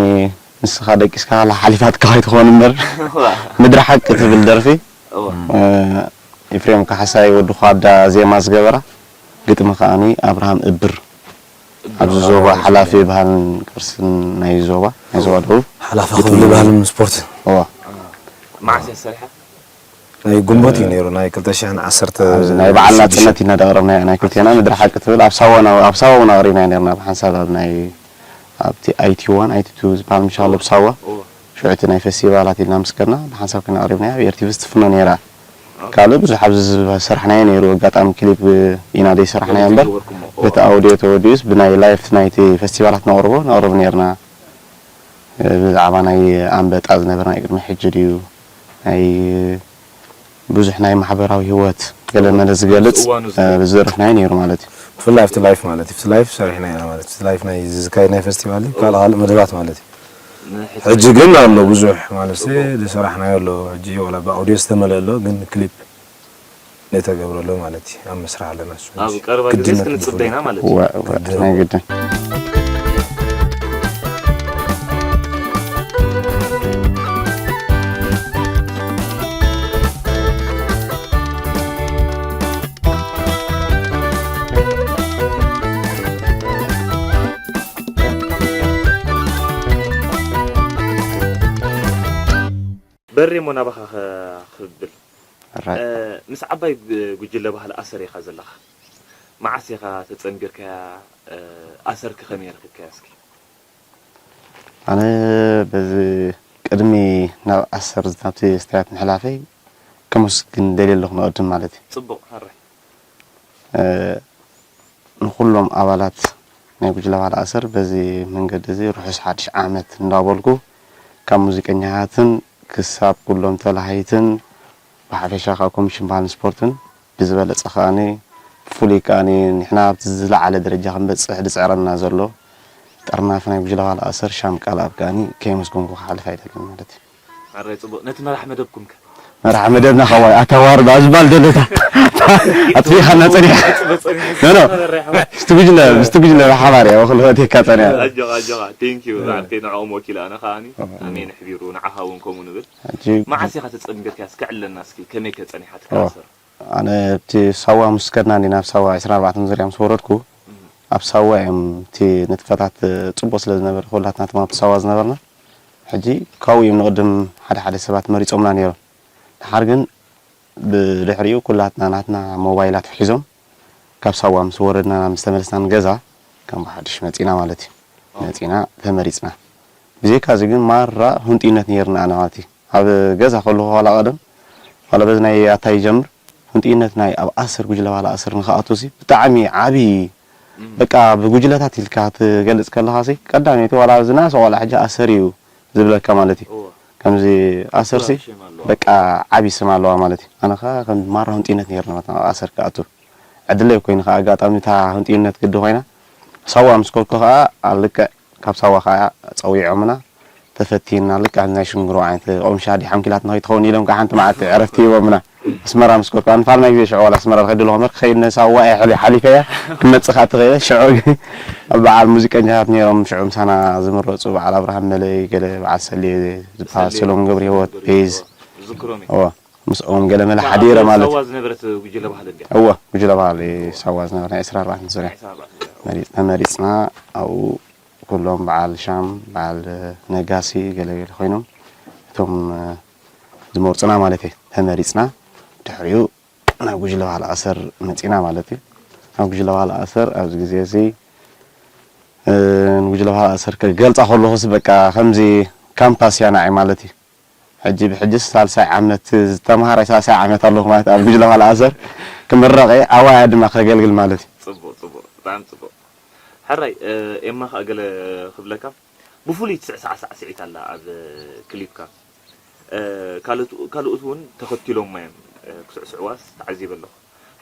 ንስኻ ደቂስካ ከላ ሓሊፋትካ ከይትኾን እምበር፣ ዋ። ምድሪ ሓቂ ትብል ደርፊ፣ እዋ። እ፣ ኤፍሬም ካሕሳይ ወዲ ኳዳ ዜማ ዝገበራ፣ ግጥሚ ከኣኒ ኣብርሃም እብር። እብር፣ ኣብዚ ዞባ ኣብርሃም ሓላፊ እብር። ባህልን ቅርስን ናይ ዞባ፣ ናይ ዞባ ደቡብ። ሓላፊ ግጥሚ ክፍሊ ባህልን ስፖርትን። እዋ። አ፣ መዓስ እያ ተሰሪሓ? ናይ ግንቦት እዩ ነይሩ፣ ናይ ክልተ ሽሕን ዓሰርተ ሽዱሽተ። ኣብዚ ናይ በዓል ናጽነት ኢና ዘቕረብናዮ፣ ናይ ክልቴና ምድሪ ሓቂ ትብል ኣብ ሳዋ ና-፣ ኣብ ሳዋ እውን ኣቕሪብናዮ ነርና፣ ብሓንሳብ ኣብ ናይ፣ ኣብቲ ኣይቲ ዋን፣ ኣይቲ ቱ ዝበሃል ምሻሎ ኣብ ሳዋ። እዎ። ሽዑ እቲ ናይ ፌስቲቫላት ኢልና ምስ ከድና፣ ብሓንሳብ ኮይና ኣቕሪብናዮ፣ ኣብ ኤርቲቪ ትፍኖ ነይራ። ኦኬ። ካልእ ብዙሕ ኣብዚ ዝሰራሕናዮ ነይሩ፣ ኣጋጣሚ ክሊፕ ኢና ዘይሰራሕናዮ እምበር፣ ዘይገበርኩሞ። እዎ። በቲ ኣውድዮ ተወዲኡስ ብናይ ላይፍ ናይቲ ፌስቲቫላት ነቕርቦ፣ ነቕርብ ነይርና። ብዛዕባ ናይ ኣንበጣ ዝነበረ ናይ ቅድሚ ሕጂ ድዩ፣ ናይ ብዙሕ ናይ ማሕበራዊ ህይወት ገለ መለ ዝገልጽ፣ እዋኑ እ፣ ዝገልጽ። ዝደረፍናዮ ነይሩ ማለት እዩ። ብፍላይ ኣብቲ ላይፍ ማለት እዩ። ኣብቲ ላይፍ ሰሪሕና ኢና ማለት እዩ። ኣብቲ ላይፍ ናይ ዝካየድ ናይ ፌስቲቫል እዩ። ካልእ ካልእ መደባት ማለት እዩ። ንሕጂ ሕጂ ግን ኣሎ ብዙሕ ማለት እዩ። ጽቡቕ። ዝሰራሕናዮ ኣሎ። ሕጂ ዋላ ብኣውዲዮ ዝተመልአ ኣሎ፣ ግን ክሊፕ ዘይተገብረሉ ማለት እዩ። ኣብ ምስራሕ ኣለና እሱ ኣብ ሕጂ። ቀረባ ግዜ ግድነት እስኪ ንጽበ ይኾን። ኢና ማለት እዩ። ዋ፣ ዋ፣ ግድን። ናይ ግድን። በሬ እሞ ናባኻ ከ-፣ ክብል። ራይት። እ፣ ምስ ዓባይ ብ-፣ ጉጅለ ባህሊ ኣሰር ኢኻ ዘለኻ። መዓስ ኢኻ ተጸንቢርካያ? እ፣ ኣሰርኪ ከመይ ረኺብካያ እስኪ? ኣነ በዚ ቅድሚ ናብ ኣሰር ናብቲ ስታያት ምሕላፈይ ከመስግን ደልየ ኣለኹ ንቐድም ማለት እዩ። ጽቡቕ፣ ሕራይ። እ፣ ንኹሎም ኣባላት ናይ ጉጅለ ባህሊ ኣሰር በዚ መንገዲ እዚ ርሑስ ሓድሽ ዓመት እንዳበልኩ፣ ካብ ሙዚቀኛታትን ክሳብ ኩሎም ተላሃይትን፣ ብሓፈሻ ካብ ኮሚሽን ባህልን ስፖርትን ብዝበለጸ ከኣኒ፣ ብፍሉይ ከኣኒ ንሕና ኣብቲ ዝለዓለ ደረጃ ክንበጽሕ ዝጽዕረና ዘሎ፣ ጠርናፊ ናይ ጉጅለ ባልኣሰር ሻም ቃልኣብ ከኣኒ ከየመስገንኩ ክሓልፍ ኣይደልን ማለት እዩ። ሓራይ ጽቡቕ። ነቲ መራሕ መደብኩም ከ? መራሕ መደብና ከዋይ ኣታዋርዳ ዝባል ደለታ ኣጥፊኻና ጸኒሓ። ኖ ኖ። ምስቲ ጉጅለ ምስቲ ጉጅለ ብሓባር እያ ወክል ሆቴካ ጸኒሓ። ኣጆኻ ኣጆኻ። ቴንክ ዩ። ብዓርከይ ንዕኦም ወኪለ ኣነ ከኣኒ ኣሜን ኣሕቢሩ ንዓኻ እውን ከምኡ ንብል። ሕጂ መዓስ ኢኻ ተጸንቢርካያስ ከዕለና እስኪ ከመይ ከ ጸኒሓትካ ኦ። ኣሰር? ኣነ ኣብቲ ሳዋ ምስ ከድና እንዲ ናብ ሳዋ ዕስራን ኣርባዕተን ዙርያ ምስ ወረድኩ ኣብ ሳዋ እዮም እቲ ንጥፈታት ጽቡቕ ስለ ዝነበረ ኩላትና ትማ ኣብቲ ሳዋ ዝነበርና ሕጂ ካብኡ እዮም ንቕድም ሓደ ሓደ ሰባት መሪጾምና ነይሮም። ድሓር ግን ብድሕሪኡ ኩላትና ናትና ሞባይላት ሒዞም ካብ ሳዋ ምስ ወረድና ምስ ተመለስና ንገዛ ከም ብሓድሽ መጺና ማለት እዩ። መጺና ተመሪጽና። ብዘይካ እዚ ግን ማራ ሁንጥይነት ነይርና ኣና ማለት እዩ። ኣብ ገዛ ከለኹ ዋላ ቀደም ዋላ በዚ ናይ ኣታ ይጀምር ሁንጥይነት ናይ ኣብ ኣሰር ጉጅለ ዋላ ኣሰር ንክኣቱ ሲ ብጣዕሚ ዓቢ በቃ ብጉጅለታት ኢልካ ትገልጽ ከለኻ ሲ ቀዳመይቲ ዋላ ዝናሰ ዋላ ሕጂ ኣሰር እዩ ዝብለካ ማለት እዩ። ከምዚ ኣሰር ሲ በቃ ዓቢ ስም ኣለዋ ማለት እዩ። ኣነ ኸ ከም ማራ ሁንጥይነት ነይርና ማለት ኣብ ኣሰር ክኣቱ ዕድለይ ኮይኑ ከዓ ኣጋጣሚ እታ ህንጥይነት ግዲ ኮይና ሳዋ ምስ ከድኩ ከዓ ኣብ ልክዕ ካብ ሳዋ ከዓ ፀዊዖምና ተፈቲና ልክዕ ናይ ሽንግሮ ዓይነት ቆምሻ ዲ ሓምኪላትና ከይትኸውን ኢሎም ከዓ ሓንቲ መዓልቲ ዕረፍቲ ሂቦምና ኣስመራ ምስ ከድኩ ኣነ ፋል ናይ ግዜ ሽዑ ዋላ ኣስመራ ዝኸይድ ኣለኹ እምበር ክኸይድ ንሳዋ እየ ሕሊ ሓሊፈያ ክመፅእ ከዓ ተኽእለ ሽዑ ግን በዓል ሙዚቀኛታት ነይሮም ሽዑ ምሳና ዝምረፁ በዓል ኣብርሃም መለይ ገለ በዓል ሰሌ ዝበሃል ሰሎሞን ገብረ ህይወት ቤዝ ዝክሮም እዩ እወ ምስኦም ገለመለ ሓዲረ ማለት ሳዋ ዝነበረት ጉጅለ ባህሊ እንድያ እወ ጉጅለ ባህሊ ሳዋ ዝነበረ ናይ ዕስራ ኣርባዕተ ዙርያ መሪፅና ኣብኡ ኩሎም በዓል ሻም በዓል ነጋሲ ገለገለ ኮይኖም እቶም ዝመርፁና ማለት እዩ ተመሪፅና ድሕሪኡ ናብ ጉጅለ ባህሊ ኣሰር መፂና ማለት እዩ ናብ ጉጅለ ባህሊ ኣሰር ኣብዚ ግዜ እዚ ንጉጅለ ባህሊ ኣሰር ክገልፃ ከለኹስ በቃ ከምዚ ካምፓስ እያ ንዓይ ማለት እዩ ሕጂ ብሕጂ ሳልሳይ ዓመት ዝተምሃረ ሳልሳይ ዓመት ኣለኹ ማለት ኣብ ጉጅለ ማል ኣሰር ክምረቕ እየ ኣዋያ ድማ ከገልግል ማለት እዩ። ጽቡቕ ጽቡቕ ብጣዕሚ ጽቡቕ። ሕራይ ኤማ ከኣ ገለ ክብለካ ብፍሉይ ትስዕሳዕ ሳዕስዒት ኣላ ኣብ ክሊፕካ ካልኦት እውን ተኸቲሎማ እዮም ክስዕስዕዋስ ተዓዚበ ኣለኹ።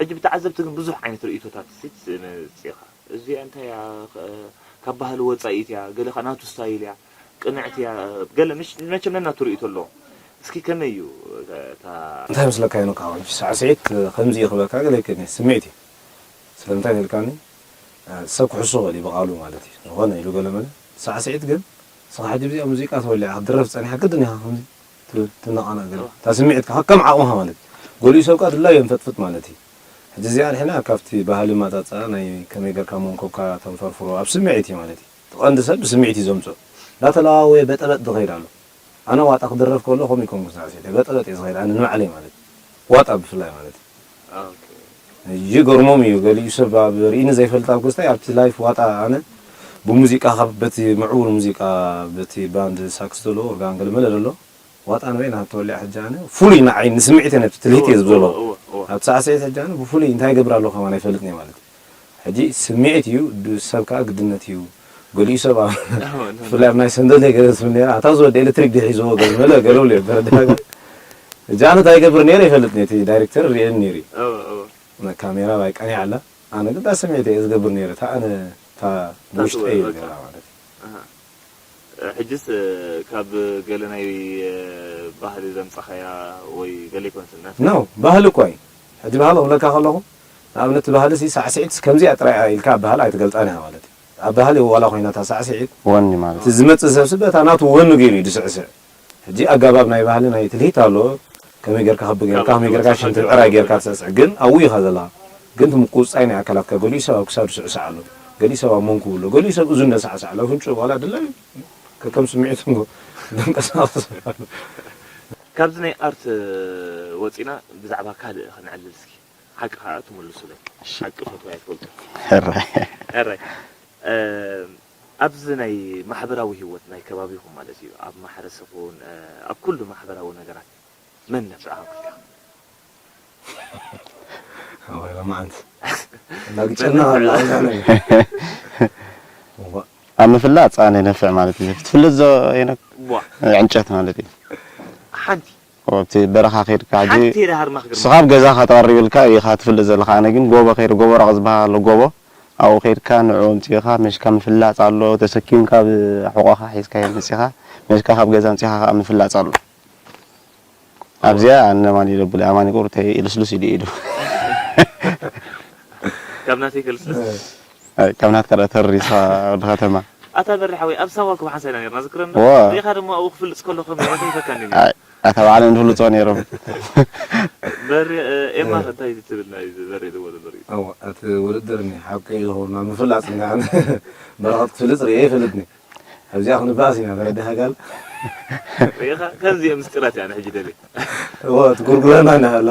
ሕጂ ብተዓዘብቲ ግን ብዙሕ ዓይነት ርእይቶታት ሲ ትመጽእ ኢኻ። እዚኣ እንታይ እያ ካብ ባህሊ ወጻኢት እያ ገለ ከኣ ናቱ ስታይል እያ ቅንዕቲ እያ ገለ መቸም ነናቱ ርእይቶ ኣለዎ እስኪ ከመይ እዩ እታ እንታይ ምስለካ እዩ ንቃ ሳዕስዒት ከምዚ እዩ ክበካ ገለ ይከኒ ስምዒት እዩ ስለምንታይ ተልካኒ ሰብ ክሕሱ ክእል እዩ ብቃሉ ማለት እዩ ዝኾነ ኢሉ ገለ መለ ሳዕስዒት ግን ንስኻ ሕጂ ብዚኣ ሙዚቃ ተወሊዓ ክትድረፍ ጸኒሓ ግድን ኢኻ ከምዚ ትብል ትነቓነቕ ገለ እታ ስምዒትካ ከም ዓቕምኻ ማለት እዩ ገሊኡ ሰብ ከኣ ድላዩ የንፈጥፍጥ ማለት እዩ ሕጂ እዚኣ ንሕና ካብቲ ባህሊ ማጻጻ ናይ ከመይ ገርካ መንኮብካ ተንፈርፍሮ ኣብ ስምዒት እዩ ማለት እዩ እቲ ቀንዲ ሰብ ብስምዒት እዩ ዘምጽኦ እንዳተለዋወየ በጠበጥ ዝኸይድ ኣሎ ኣነ ዋጣ ክድረፍ ከሎ ከምኡ ይኮንኩ ሳዕስዒት በጠበጥ እየ ዝኸይድ ኣነ ንባዕለይ ማለት እዩ ዋጣ ብፍላይ ማለት እዩ ይገርሞም እዩ ገሊኡ ሰብ ኣብ ርኢኒ ዘይፈልጥ ኣብ ገዝታይ ኣብቲ ላይፍ ዋጣ ኣነ ብሙዚቃ ካብ በቲ ምዕቡል ሙዚቃ በቲ ባንድ ሳክስ ዘሎ ኦርጋን ገለመለ ዘሎ ዋጣ ንበይና ተወሊዓ ሕጂ ኣነ ፍሉይ ንዓይ ንስምዒት ነቲ ትልሂት እየ ዝብሎ ኣብቲ ሳዕስዒት ሕጂ ኣነ ብፍሉይ እንታይ ይገብር ኣለኹ ከማን ኣይፈልጥን እየ ማለት ሕጂ ስምዒት እዩ ሰብ ከዓ ግድነት እዩ ገሊኡ ሰብ ብፍላይ ኣብ ናይ ሰንደል ገለ ትብል ነራ ኣታ ዝወደ ኤሌክትሪክ ድሒዝዎ ገለ ገለ ብሎ ተረዳእካ ሕጂ ኣነ እንታይ ይገብር ነይረ ይፈልጥ ነቲ ዳይሬክተር ርእየኒ ነይሩ እዩ ካሜራ ባይ ቀኒዓ ኣላ ኣነ ግን እታ ስምዒት እየ ዝገብር ነይረ እታ ኣነ እታ ብውሽጠ እየ ዝገብራ ማለት እዩ ሕጅስ ካብ ገለ ናይ ባህሊ ዘምጻኻያ ወይ ገለ ይኮንስ እናተ no ባህሊ እኮ እዩ ሕጂ ባህሊ ክብለካ ከለኹ ንኣብነት እቲ ባህሊ ሲ ሳዕስዒት ከምዚኣ ጥራይ እያ ኢልካ ኣብ ባህሊ ኣይትገልጻን ኢኻ ማለት እዩ ኣብ ባህሊ ዋላ ኮይና እታ ሳዕስዒት ወኒ ማለት እቲ ዝመጽእ ሰብ ስበ እታ ናቱ ወኒ ገይሩ እዩ ዝስዕስዕ ሕጂ ኣጋባብ ናይ ባህሊ ናይ ትልሂት ኣሎ ከመይ ጌርካ ክቢ ጌርካ ከመይ ጌርካ ሽንቲ ብዕራይ ጌርካ ትስዕስዕ ግን ኣብኡ ኢኻ ዘለኻ ግን እቲ ምቁጽጻይ ናይ ኣካላትካ ገሊኡ ሰብ ኣብ ክሳዱ ይስዕስዕ ኣሎ ገሊኡ ሰብ ኣብ መንኩቡ ኣሎ ገሊኡ ሰብ እዝኑ ነሳዕስዕ ኣሎ ኣፍንጭኡ ዋላ ድላዩ ከከም ስምዒቱ ደንቀሳቕስ ኣሎ ካብዚ ናይ ኣርት ወፂና ብዛዕባ ካልእ ክነዕልል እስኪ ሓቂ ከዓ ትምልሱለይ ሓቂ ፈትዋ ኣይትፈልጡ ሕራይ ሕራይ ኣብዚ ናይ ማሕበራዊ ህይወት ናይ ከባቢኹም ማለት እዩ ኣብ ማሕረስ ኹን ኣብ ኩሉ ማሕበራዊ ነገራት መን ነፍዕኻ ክልካ ወይ ለማዓንቲ እናግጨና ኣላ ኣብ ምፍላጥ ኣነ ነፍዕ ማለት እዩ ክትፍልጥ ዞ የነ ዕንጨት ማለት እዩ ሓንቲ ኣብቲ በረኻ ከይድካ ሕጂ ስኻብ ገዛኻ ተቐሪብልካ ኢኻ ትፍልጥ ዘለኻ ኣነ ግን ጎቦ ከይደ ጎቦ ራቕ ዝበሃል ኣሎ ጎቦ ኣብኡ ከይድካ ንዕኡ ኣምጺእኻ፣ መሽካ ምፍላጽ ኣሎ፣ ተሰኪምካ ብሕቖኻ ሒዝካዮ መጺኻ፣ መሽካ ካብ ገዛ ኣምጺእኻ ከኣ ምፍላጽ ኣሎ። ኣብዚኣ ኣነ ማን ኢለ ብለ ኣማኒ ቁርተይ ልስሉስ ኢሉ ኢሉ። ካብ ናተይ ከልስልስ። ካብ ናትካ ደኣ ተሪስካ ወዲ ከተማ። ኣታ በሪ ሓወይ፣ ኣብ ሳዋ እኮ ሓንሳብ ኢና ነርና፣ ዝክረኒ ዶ? ዋ። ሪኢኻ ደሞ ኣብኡ ክፍልጽ ከሎ ከም ነይሩ ከይፈካኒ ነይሩ። ኣይ፣ ኣታ ባዕለይ ንፍልጦ ነይሮም። በሪ፣ እ፣ ኤማ እንታይ ትብል ናይ በሪ ዝወለ በሪ? ኣዎ፣ እቲ ውድድር እኒ ሓቂ ዝኾኑ ኣብ ምፍላጽ እንዳ በረኸት ክፍልጽ ርእየ ይፈልጥኒ። ኣብዚኣ ክንበኣስ ኢና፣ ተረዲኻ ጋል? ሪኢኻ? ከምዚ እዮም ምስጢራት እያ፣ ንሕጂ ደልየ። እዎ፣ ትጉርጉረና እንዳሃላ።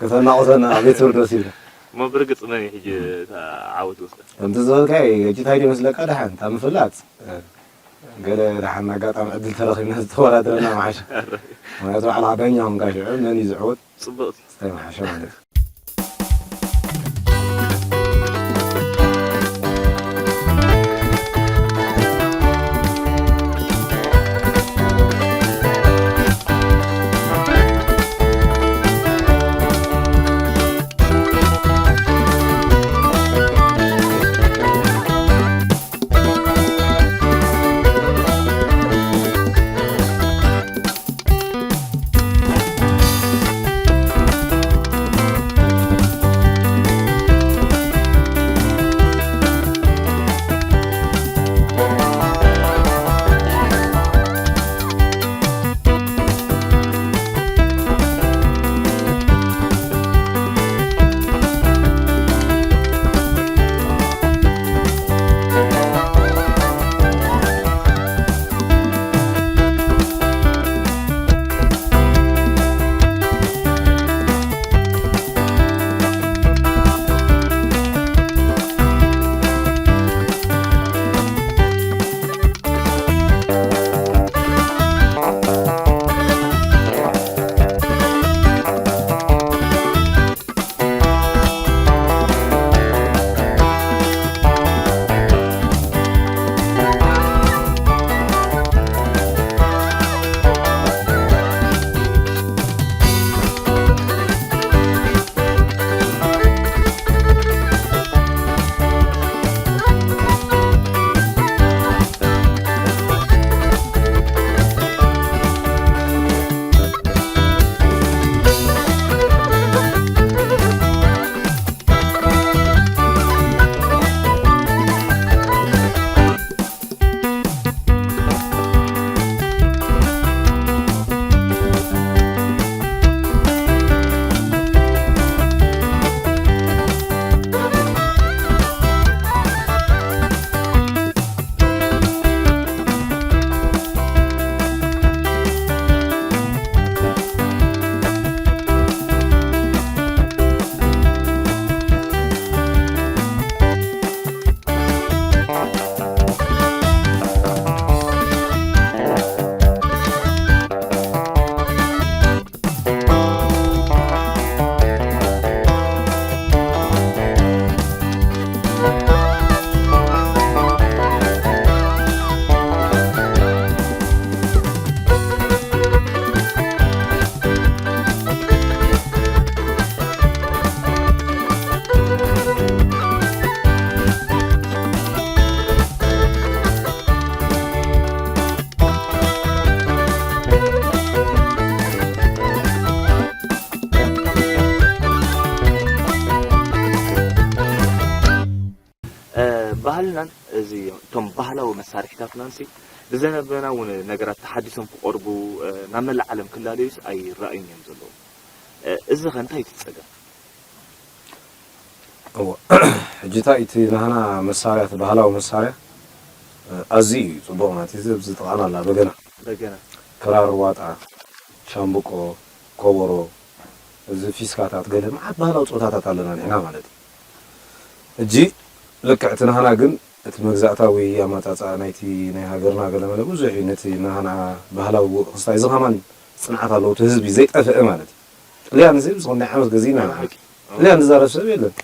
ከተናቑተና፣ ኣብ ቤት ፍርዲ ወሲድና። እሞ ብርግጽ መን እዩ ሕጂ እታ ዓወት ዝወስዳ? ከምቲ ዝበልካዮ፣ ሕጂ እንታይ ድዩ መስለካ ደሓን፣ እታ ምፍላጥ፣ እ፣ ገለ ደሓን ኣጋጣሚ ዕድል ተረኺብና ዝተወዳደረና ምሓሸ። ምኽንያቱ ባዕልኻ ዳኛ ኾንካ ሽዑ መን እዩ ዝዕወት? ጽብቕቲ። እንታይ ምሓሸ ማለት እዩ። ባህልናን እዚ እቶም ባህላዊ መሳርሒታትናንሲ ብዘበናዊ ነገራት ተሓዲሶም ክቐርቡ ናብ መላእ ዓለም ክላለዩስ ኣይረኣዩን እዮም ዘለዉ። እዚ ኸ እንታይ እዩ እቲ ጸገም? እወ፣ ሕጂ እንታይ እቲ ናህና መሳርያ፣ እቲ ባህላዊ መሳርያ ኣዝዩ እዩ ጽቡቕ ማለት እዩ። እዚ ኣብዚ ጥቓና ኣላ በገና፣ በገና። ክራር፣ ዋጣ፣ ሻምብቆ፣ ኮቦሮ፣ እዚ ፊስካታት፣ ገለ መዓት ባህላዊ ጸወታታት ኣለና ንሕና ማለት እዩ። ሕጂ ልክዕ እቲ ናህና ግን እቲ መግዛእታዊ ኣመጻጽኣ ናይቲ ናይ ሃገርና ገለመለ ብዙሕ እዩ። ነቲ ናህና ባህላዊ ክስታይ እዚ ከማን ጽንዓት ኣለዎ። እቲ ህዝቢ ዘይጠፍእ ማለት እዩ። ጥልያን እዚ ዝኾነ ዓመት ገዚእና ንዓመት። ጥልያን ዝዛረብ ሰብ የለን።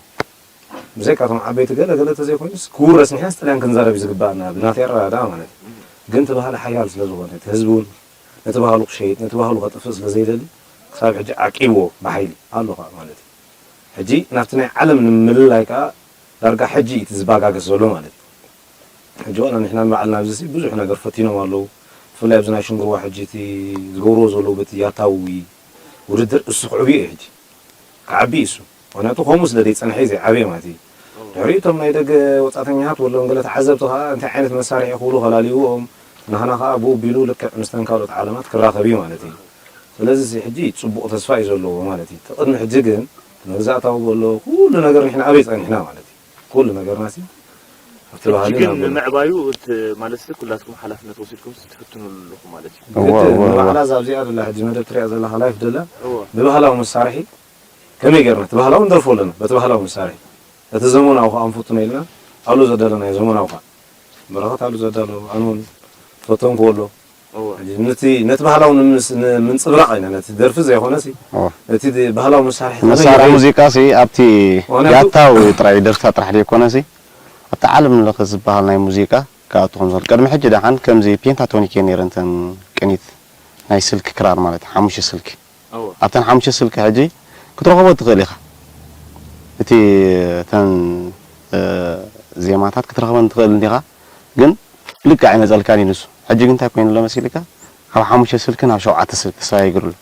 ብዘይካ እቶም ዓበይቲ ገለ ገለ ተዘይኮይኑስ ክውረስ ንሕናስ ጥልያን ክንዛረብ እዩ ዝግባኣና ብናተይ ኣረዳድኣ ማለት እዩ። ግን እቲ ባህሊ ሓያል ስለ ዝኾነ እቲ ህዝቢ እውን ነቲ ባህሉ ክሸይጥ ነቲ ባህሉ ከጥፍእ ስለ ዘይደሊ ክሳብ ሕጂ ዓቂብዎ ብሓይሊ ኣሎ ከዓ ማለት እዩ። ሕጂ ናብቲ ናይ ዓለም ንምልላይ ከዓ ዳርጋ ሕጂ እዩ እቲ ዝባጋገስ ዘሎ ማለት እዩ። ሕጂ ዋላ ንሕና ንባዕልና ኣብዚ ሲ ብዙሕ ነገር ፈቲኖም ኣለዉ። ብፍላይ ኣብዚ ናይ ሽንግርዋ ሕጂ እቲ ዝገብርዎ ዘለዉ በቲ ያታዊ ውድድር እሱ ክዕብዮ እዩ ሕጂ። ክዓቢ እዩ እሱ። ምኽንያቱ ከምኡ ስለ ዘይጸንሐ እዩ ዘይዓበየ ማለት እዩ። ድሕሪኡ እቶም ናይ ደገ ወጻእተኛታት ወሎም ገለ ተዓዘብቲ ከኣ እንታይ ዓይነት መሳርሒ ክብሉ ከላልይዎም ናህና ከኣ ብኡ ቢሉ ልክዕ ምስተን ካልኦት ዓለማት ክራኸብ እዩ ማለት እዩ። ስለዚ እዚ ሕጂ ጽቡቕ ተስፋ እዩ ዘለዎ ማለት እዩ። እቲ ቅድሚ ሕጂ ግን መግዛእታዊ ዘሎ ኩሉ ነገር ንሕና ኣበይ ጸኒሕና ማለት እዩ። ኩሉ ነገርና ሲ ኣብቲ ሕጂ ባህሊ ግን ናብ ንምዕባዩ እቲ ማለት ሲ ኩላትኩም ሓላፍነት ወሲድኩም ሲ ትፍትኑ ኣለኹም ማለት እዩ። እወ፣ ግድን እወ፣ እወ። ንባዕላ እዛ ኣብዚኣ ዘላ ሕጂ መደብ ትሪኣ ዘለኻ ላይፍ ደላ እወ። ብባህላዊ መሳርሒ ከመይ ጌርና እቲ ባህላዊ ንደርፎ ኣለና በቲ ባህላዊ መሳርሒ። እቲ ዘመናዊ ከኣ ንፍትኖ ኢልና ኣሎ ዘዳለናዮ ዘመናዊ ከኣ በረኸት ኣሎ ዘዳሎ ኣነ እውን ፈተንክዎ ኣሎ። እወ። ሕጂ ነቲ ነቲ ባህላዊ ንምስ- ንምንጽብራቕ ኢና ነቲ ደርፊ ዘይኮነ ሲ እወ። ነቲ ድ- ባህላዊ መሳርሒ ከመይ መሳርሒ ጌርና ሙዚቃ ሲ ኣብቲ ምኽንያቱ ያታዊ ጥራይ ደርፍታት ጥራሕ ዘይኮነ ሲ ኣብቲ ዓለም ለኸ ዝበሃል ናይ ሙዚቃ ክኣቱ ከም ዝኽእል ቅድሚ ሕጂ ደሓን ከምዚ ፔንታቶኒክ እየን ነይረን እተን ቅኒት ናይ ስልኪ ክራር ማለት እዩ ሓሙሽተ ስልኪ እወ። ኣብተን ሓሙሽተ ስልኪ ሕጂ ክትረኽቦ ትኽእል ኢኻ። እቲ እተን እ፣ ዜማታት ክትረኽበን ትኽእል እንዲኻ፣ ግን ልክዕ ኣይመጸልካን እዩ ንሱ። ሕጂ ግን እንታይ ኮይኑ ኣሎ መሲልካ? ካብ ሓሙሽተ ስልኪ ናብ ሸውዓተ ስልኪ ተሰጋጊሩ ኣሎ።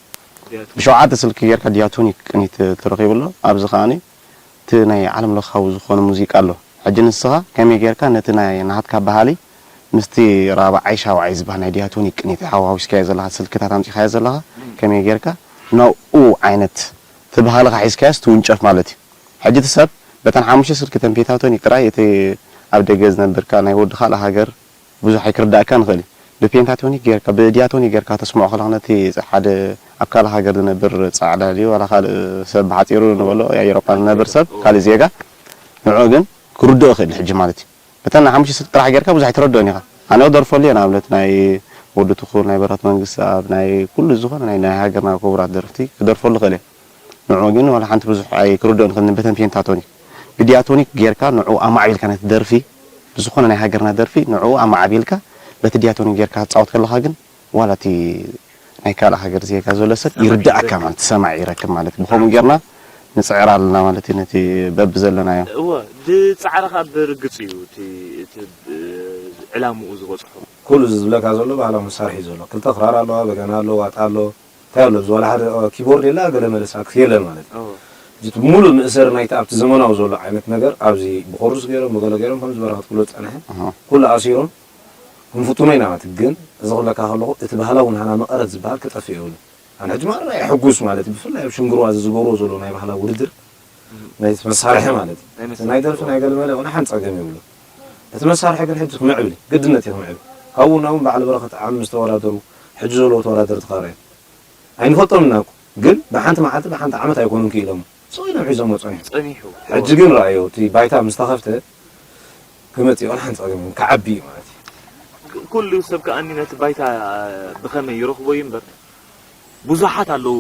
ብሸውዓተ ስልኪ ጌርካ ዲያቶኒክ ቅኒት ተረኺቡ ኣሎ። ኣብዚ ከኣኒ እቲ ናይ ዓለም ለኻዊ ዝኾነ ሙዚቃ ኣሎ። ሕጂ ንስኻ ከመይ ጌርካ ነቲ ናይ ናትካ ባህሊ ምስቲ ራብዓይ ሻብዓይ ዝበሃል ናይ ዲያቶኒክ ቅኒት ሓዋዊስካዮ ዘለኻ ስልክታት ኣምጺኻዮ ዘለኻ ከመይ ጌርካ ናብኡ ዓይነት እቲ ባህልኻ ሒዝካዮስ ትውንጨፍ ማለት እዩ። ሕጂ እቲ ሰብ በተን ሓሙሽተ ስልኪ ተን ፔንታቶኒክ ጥራይ እቲ ኣብ ደገ ዝነብርካ ናይ ወዲ ካልእ ሃገር ብዙሕ ኣይክርዳእካን ይኽእል እዩ። ብፔንታቶኒክ ጌርካ ብዲያቶኒክ ጌርካ ተስምዖ ከለኻ ነቲ ሓደ ኣብ ካልእ ሃገር ዝነብር ጻዕዳ ድዩ ዋላ ካልእ ሰብ ብሓጺሩ ንበሎ ኣብ ኤውሮጳ ዝነብር ሰብ ካልእ ዜጋ ንዕኡ ግን ክርድኦ ይኽእል እዩ ሕጂ ማለት እዩ። በተን ናይ ሓሙሽተ ስልኪ ጥራሕ ጌርካ ብዙሕ ኣይትረድኦን ኢኻ። ኣነ ክደርፈሉ እየ ንኣብነት ናይ ወዲ ትኹል ናይ በረኸት መንግስትኣብ ናይ ኩሉ ዝኾነ ናይ ናይ ሃገርና ክቡራት ደረፍቲ ክደርፈሉ ይኽእል እየ። ንዕኡ ግን ዋላ ሓንቲ ብዙሕ ኣይክርድኦን ይኽእል በተን ፔንታቶኒክ። ብዲያቶኒክ ጌርካ ንዕኡ ኣማዕቢልካ ነቲ ደርፊ ብዝኾነ ናይ ሃገርና ደርፊ ንዕኡ ኣማዕቢልካ በቲ ዲያቶኒክ ጌርካ ክትጻወት ከለኻ ግን ዋላ እቲ ናይ ካልእ ሃገር ዜጋ ዘሎ ሰብ ይርድኣካ ማለት ሰማዒ ይረክብ ማለት ብኸምኡ ጌርና ንጽዕር ኣለና ማለት እዩ ነቲ በብዘለናዮ። እወ ብጻዕሪ ከኣ ብርግጽ እዩ እቲ እቲ ዕላምኡ ዝበጽሖ። ኩሉ እዚ ዝብለካ ዘሎ ባህላዊ መሳርሒ እዩ ዘሎ ክልተ ክራር ኣለዋ በገና ኣሎ ዋጣ ኣሎ እንታይ ኣሎ እዚ ዋላ ሓደ ኪቦርድ የላ ገለ መለ ሳክስ የለን ማለት እዩ። እቲ ሙሉእ መእሰሪ ናይቲ ኣብቲ ዘመናዊ ዘሎ ዓይነት ነገር ኣብዚ ብኮሩስ ገይሮም ብገለ ገይሮም ከምዚ በረኸት ክብሎ ዝጸንሐ ኩሉ ኣሲሮም ክንፍትኖ ኢና ማለት ግን እዚ ክብለካ ከለኹ እቲ ባህላዊ ናህና መቐረት ዝበሃል ክጠፍእ የብሉ ኣነ ሕጂ ማራ እየ ሕጉስ ማለት እዩ ብፍላይ ኣብ ሽንግርዋ እዚ ዝገብርዎ ዘለዉ ናይ ባህላዊ ውድድር ናይ መሳርሒ ማለት እዩ ናይ ደርፊ ናይ ገለመለ ወላ ሓንቲ ጸገም የብሉ እቲ መሳርሒ ግን ሕጂ ክምዕብል እዩ ግድነት እዩ ክምዕብል ካብኡ ናውን በዓል በረኸት ዓም ምስ ተወዳደሩ ሕጂ ዘለዉ ተወዳደርቲ ካራ እዮም ኣይንፈልጦም ኢና እኮ ግን ብሓንቲ መዓልቲ ብሓንቲ ዓመት ኣይኮኑን ክኢሎም ሰው ኢሎም ሒዞሞ ጸኒሑ ጸኒሑ ሕጂ ግን ረኣዮ እቲ ባይታ ምስ ተኸፍተ ክመጽእ ይኽእል ሓንቲ ጸገም ክዓቢ እዩ ማለት እዩ። ኩሉ ሰብ ከኣኒ ነቲ ባይታ ብኸመይ ይረኽቦ እዩ እምበር ብዙሓት ኣለዉ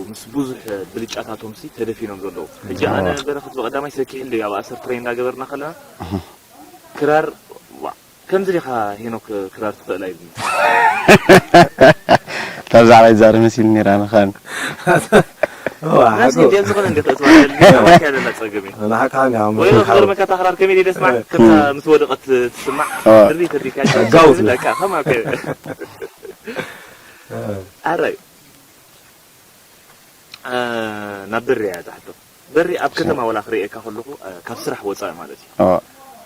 ምስ ብዙሕ ብልጫታቶም ሲ ተደፊኖም ዘለዉ ሕጂ ኣነ በረኸት ብቐዳማይ ሰኪሕለይ ኣብ ኣሰር ትሬን እንዳገበርና ከለና ክራር ከምዚ ዲኻ ሄኖክ ክራር ትኽእል ኣይብልኒ እታ ብዛዕባ ይዛረብ መሲሉ ነይራ ኣነ ኸን ናሲ እንዲያ ዝኾነ እንዲ ክእትዋ ከማካ ያለና ጸገም እዩ ንሓቅኻ እንዲያ ወይ ክገርመካ እታ ክራር ከመይ ደስ ማዕ ከምታ ምስ ወደቐት ትስማዕ ድሪ ተቢካ ጋውት በቃ ከማካ ኣራይ ናብ በሪ እያ ዝሓቶ በሪ ኣብ ከተማ ወላ ክርእየካ ከለኹ ካብ ስራሕ ወፃኢ ማለት እዩ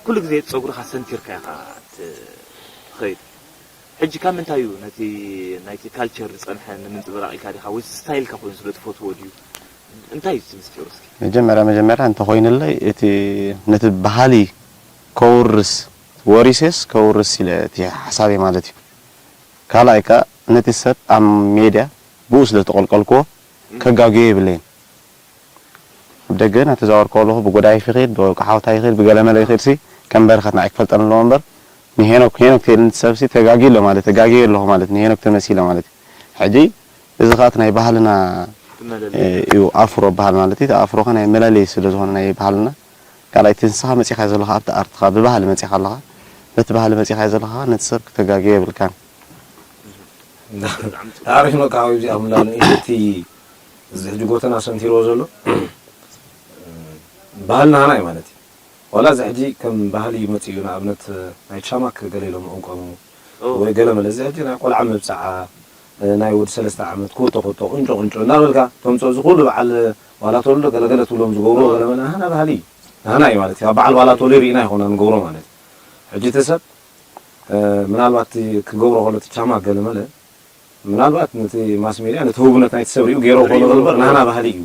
ኩሉ ግዜ ፀጉርካ ሰንቲርካ ኢኻ ትኸይድ ሕጂ ካብ ምንታይ እዩ ነቲ ናይቲ ካልቸር ዝፀንሐ ንምንፅብራቕ ኢልካ ዲኻ ወይስ ስታይልካ ኮይኑ ስለ ትፈትዎ ድዩ እንታይ እዩ እቲ ምስጢሩ እስኪ መጀመርያ መጀመርያ እንተኾይኑለይ እቲ ነቲ ባህሊ ከውርስ ወሪሴስ ከውርስ ኢለ እቲ ሓሳበይ ማለት እዩ ካልኣይ ከኣ ነቲ ሰብ ኣብ ሜድያ ብኡ ስለ ዝተቐልቀልክዎ ከጋግዮ የብለይን። ኣብ ደገ እናተዛወርኩ ከለኹ ብጎዳይፍ ይኽእል፣ ብውልቀ ሓወታ ይኽእል፣ ብገለመለ ይኽእልሲ ከም በረኸት ንዓይ ክፈልጠኒ ኣለዎ እምበር ንሄኖክ ሄኖክ ተይልኒ እቲ ሰብሲ ተጋግዩ ኣሎ ማለት ተጋግየ ኣለኹ ማለት ንሄኖክ ተመሲለ ማለት እዩ። ሕጂ እዚ ከኣ እቲ ናይ ባህልና እዩ ኣፍሮ በሃል ማለት እዩ። ኣፍሮ ከ ናይ መለለዪ ስለ ዝኾነ ናይ ባህልና ካልኣይ እቲ ንስኻ መጺኻዮ ዘለኻ ኣብቲ ኣርትኻ ብባህሊ መጺኻ ኣለኻ በቲ ባህሊ መጺኻዮ ዘለኻ ነቲ ሰብ ክተጋግዮ የብልካን። ኣሪፍ ነው ካብ እዚኣ ምላል እቲ እዚ ሕጂ ጎተና ሰንቲርዎ ዘሎ ባህልና ሃናይ ማለት እዩ ዋላ እዚ ሕጂ ከም ባህሊ መጽኡ እዩ። ንኣብነት ናይ ቻማክ ገለ ኢሎም እንቆሙ ወይ ገለ መለ፣ እዚ ሕጂ ናይ ቆልዓ መብጽዓ፣ ናይ ወዲ ሰለስተ ዓመት፣ ኮቶ ኮቶ፣ ቁንጮ ቁንጮ እናበልካ ተምጽኦ፣ እዚ ኩሉ በዓል ዋላ ተወልዶ ገለገለ ትብሎም ዝገብርዎ ገለ መለ ናህና ባህሊ እዩ። ናህና እዩ ማለት እዩ። ኣብ በዓል ዋላ ተወልዶ ርኢና ይኾና ንገብሮ ማለት እዩ። ሕጂ እቲ ሰብ ምናልባት ክገብሮ ከሎ እቲ ቻማክ ገለ መለ ምናልባት ነቲ ማስ ሜድያ ነቲ ህቡብነት ናይቲ ሰብ ሪኡ ገይሮ ክኾኑ ሪኡ፣ እምበር ናህና ባህሊ እዩ።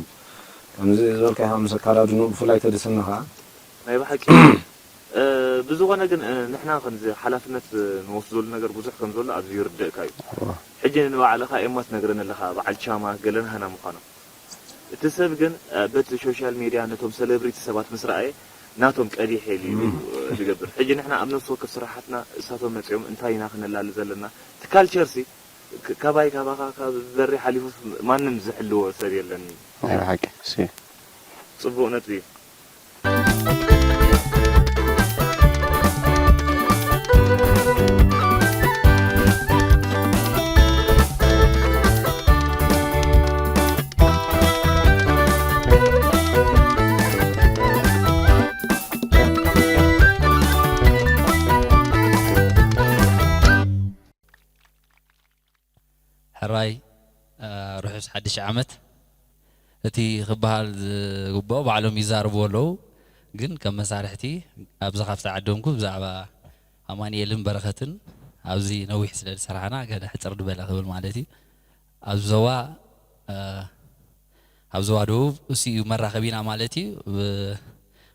ከምዚ ዝበልካ ምስ ኣካዳድኑ ብፍላይ ተደሰና ከዓ ናይ ብሓቂ ብዝኾነ ግን ንሕና ከምዚ ሓላፍነት ንወስደሉ ነገር ብዙሕ ከም ዘሎ ኣብዚ ይርደእካ እዩ። ሕጂ ንባዕልኻ ኤማ ትነግረኒ ኣለኻ በዓል ቻማ ገለ ናህና ምዃኖም። እቲ ሰብ ግን በቲ ሶሻል ሜድያ ነቶም ሰለብሪቲ ሰባት ምስ ረኣየ ናቶም ቀዲሐ ኢሉ እዩ ዝገብር። ሕጂ ንሕና ኣብ ነፍሲ ወከፍ ስራሓትና እሳቶም መጺኦም እንታይ ኢና ክነላሊ ዘለና? እቲ ካልቸር ሲ ካባይ ካባኻ ካብ በሪ ሓሊፉ ማንም ዝሕልዎ ሰብ የለን። ናይ ብሓቂ እሱ እዩ። ጽቡቕ ነጥቢ እዩ። ሕራይ ርሑስ ሓድሽ ዓመት። እቲ ክበሃል ዝግብኦ ባዕሎም ይዛረብዎ ኣለዉ፣ ግን ከም መሳርሕቲ ኣብዚ ካብቲ ዓደምኩ ብዛዕባ ኣማንኤልን በረኸትን ኣብዚ ነዊሕ ስለ ዝሰራሕና ገለ ሕጽር ዝበለ ክብል ማለት እዩ። ኣብ ዞባ ኣብ ዞባ ደቡብ እሱ እዩ መራኸቢና ማለት እዩ።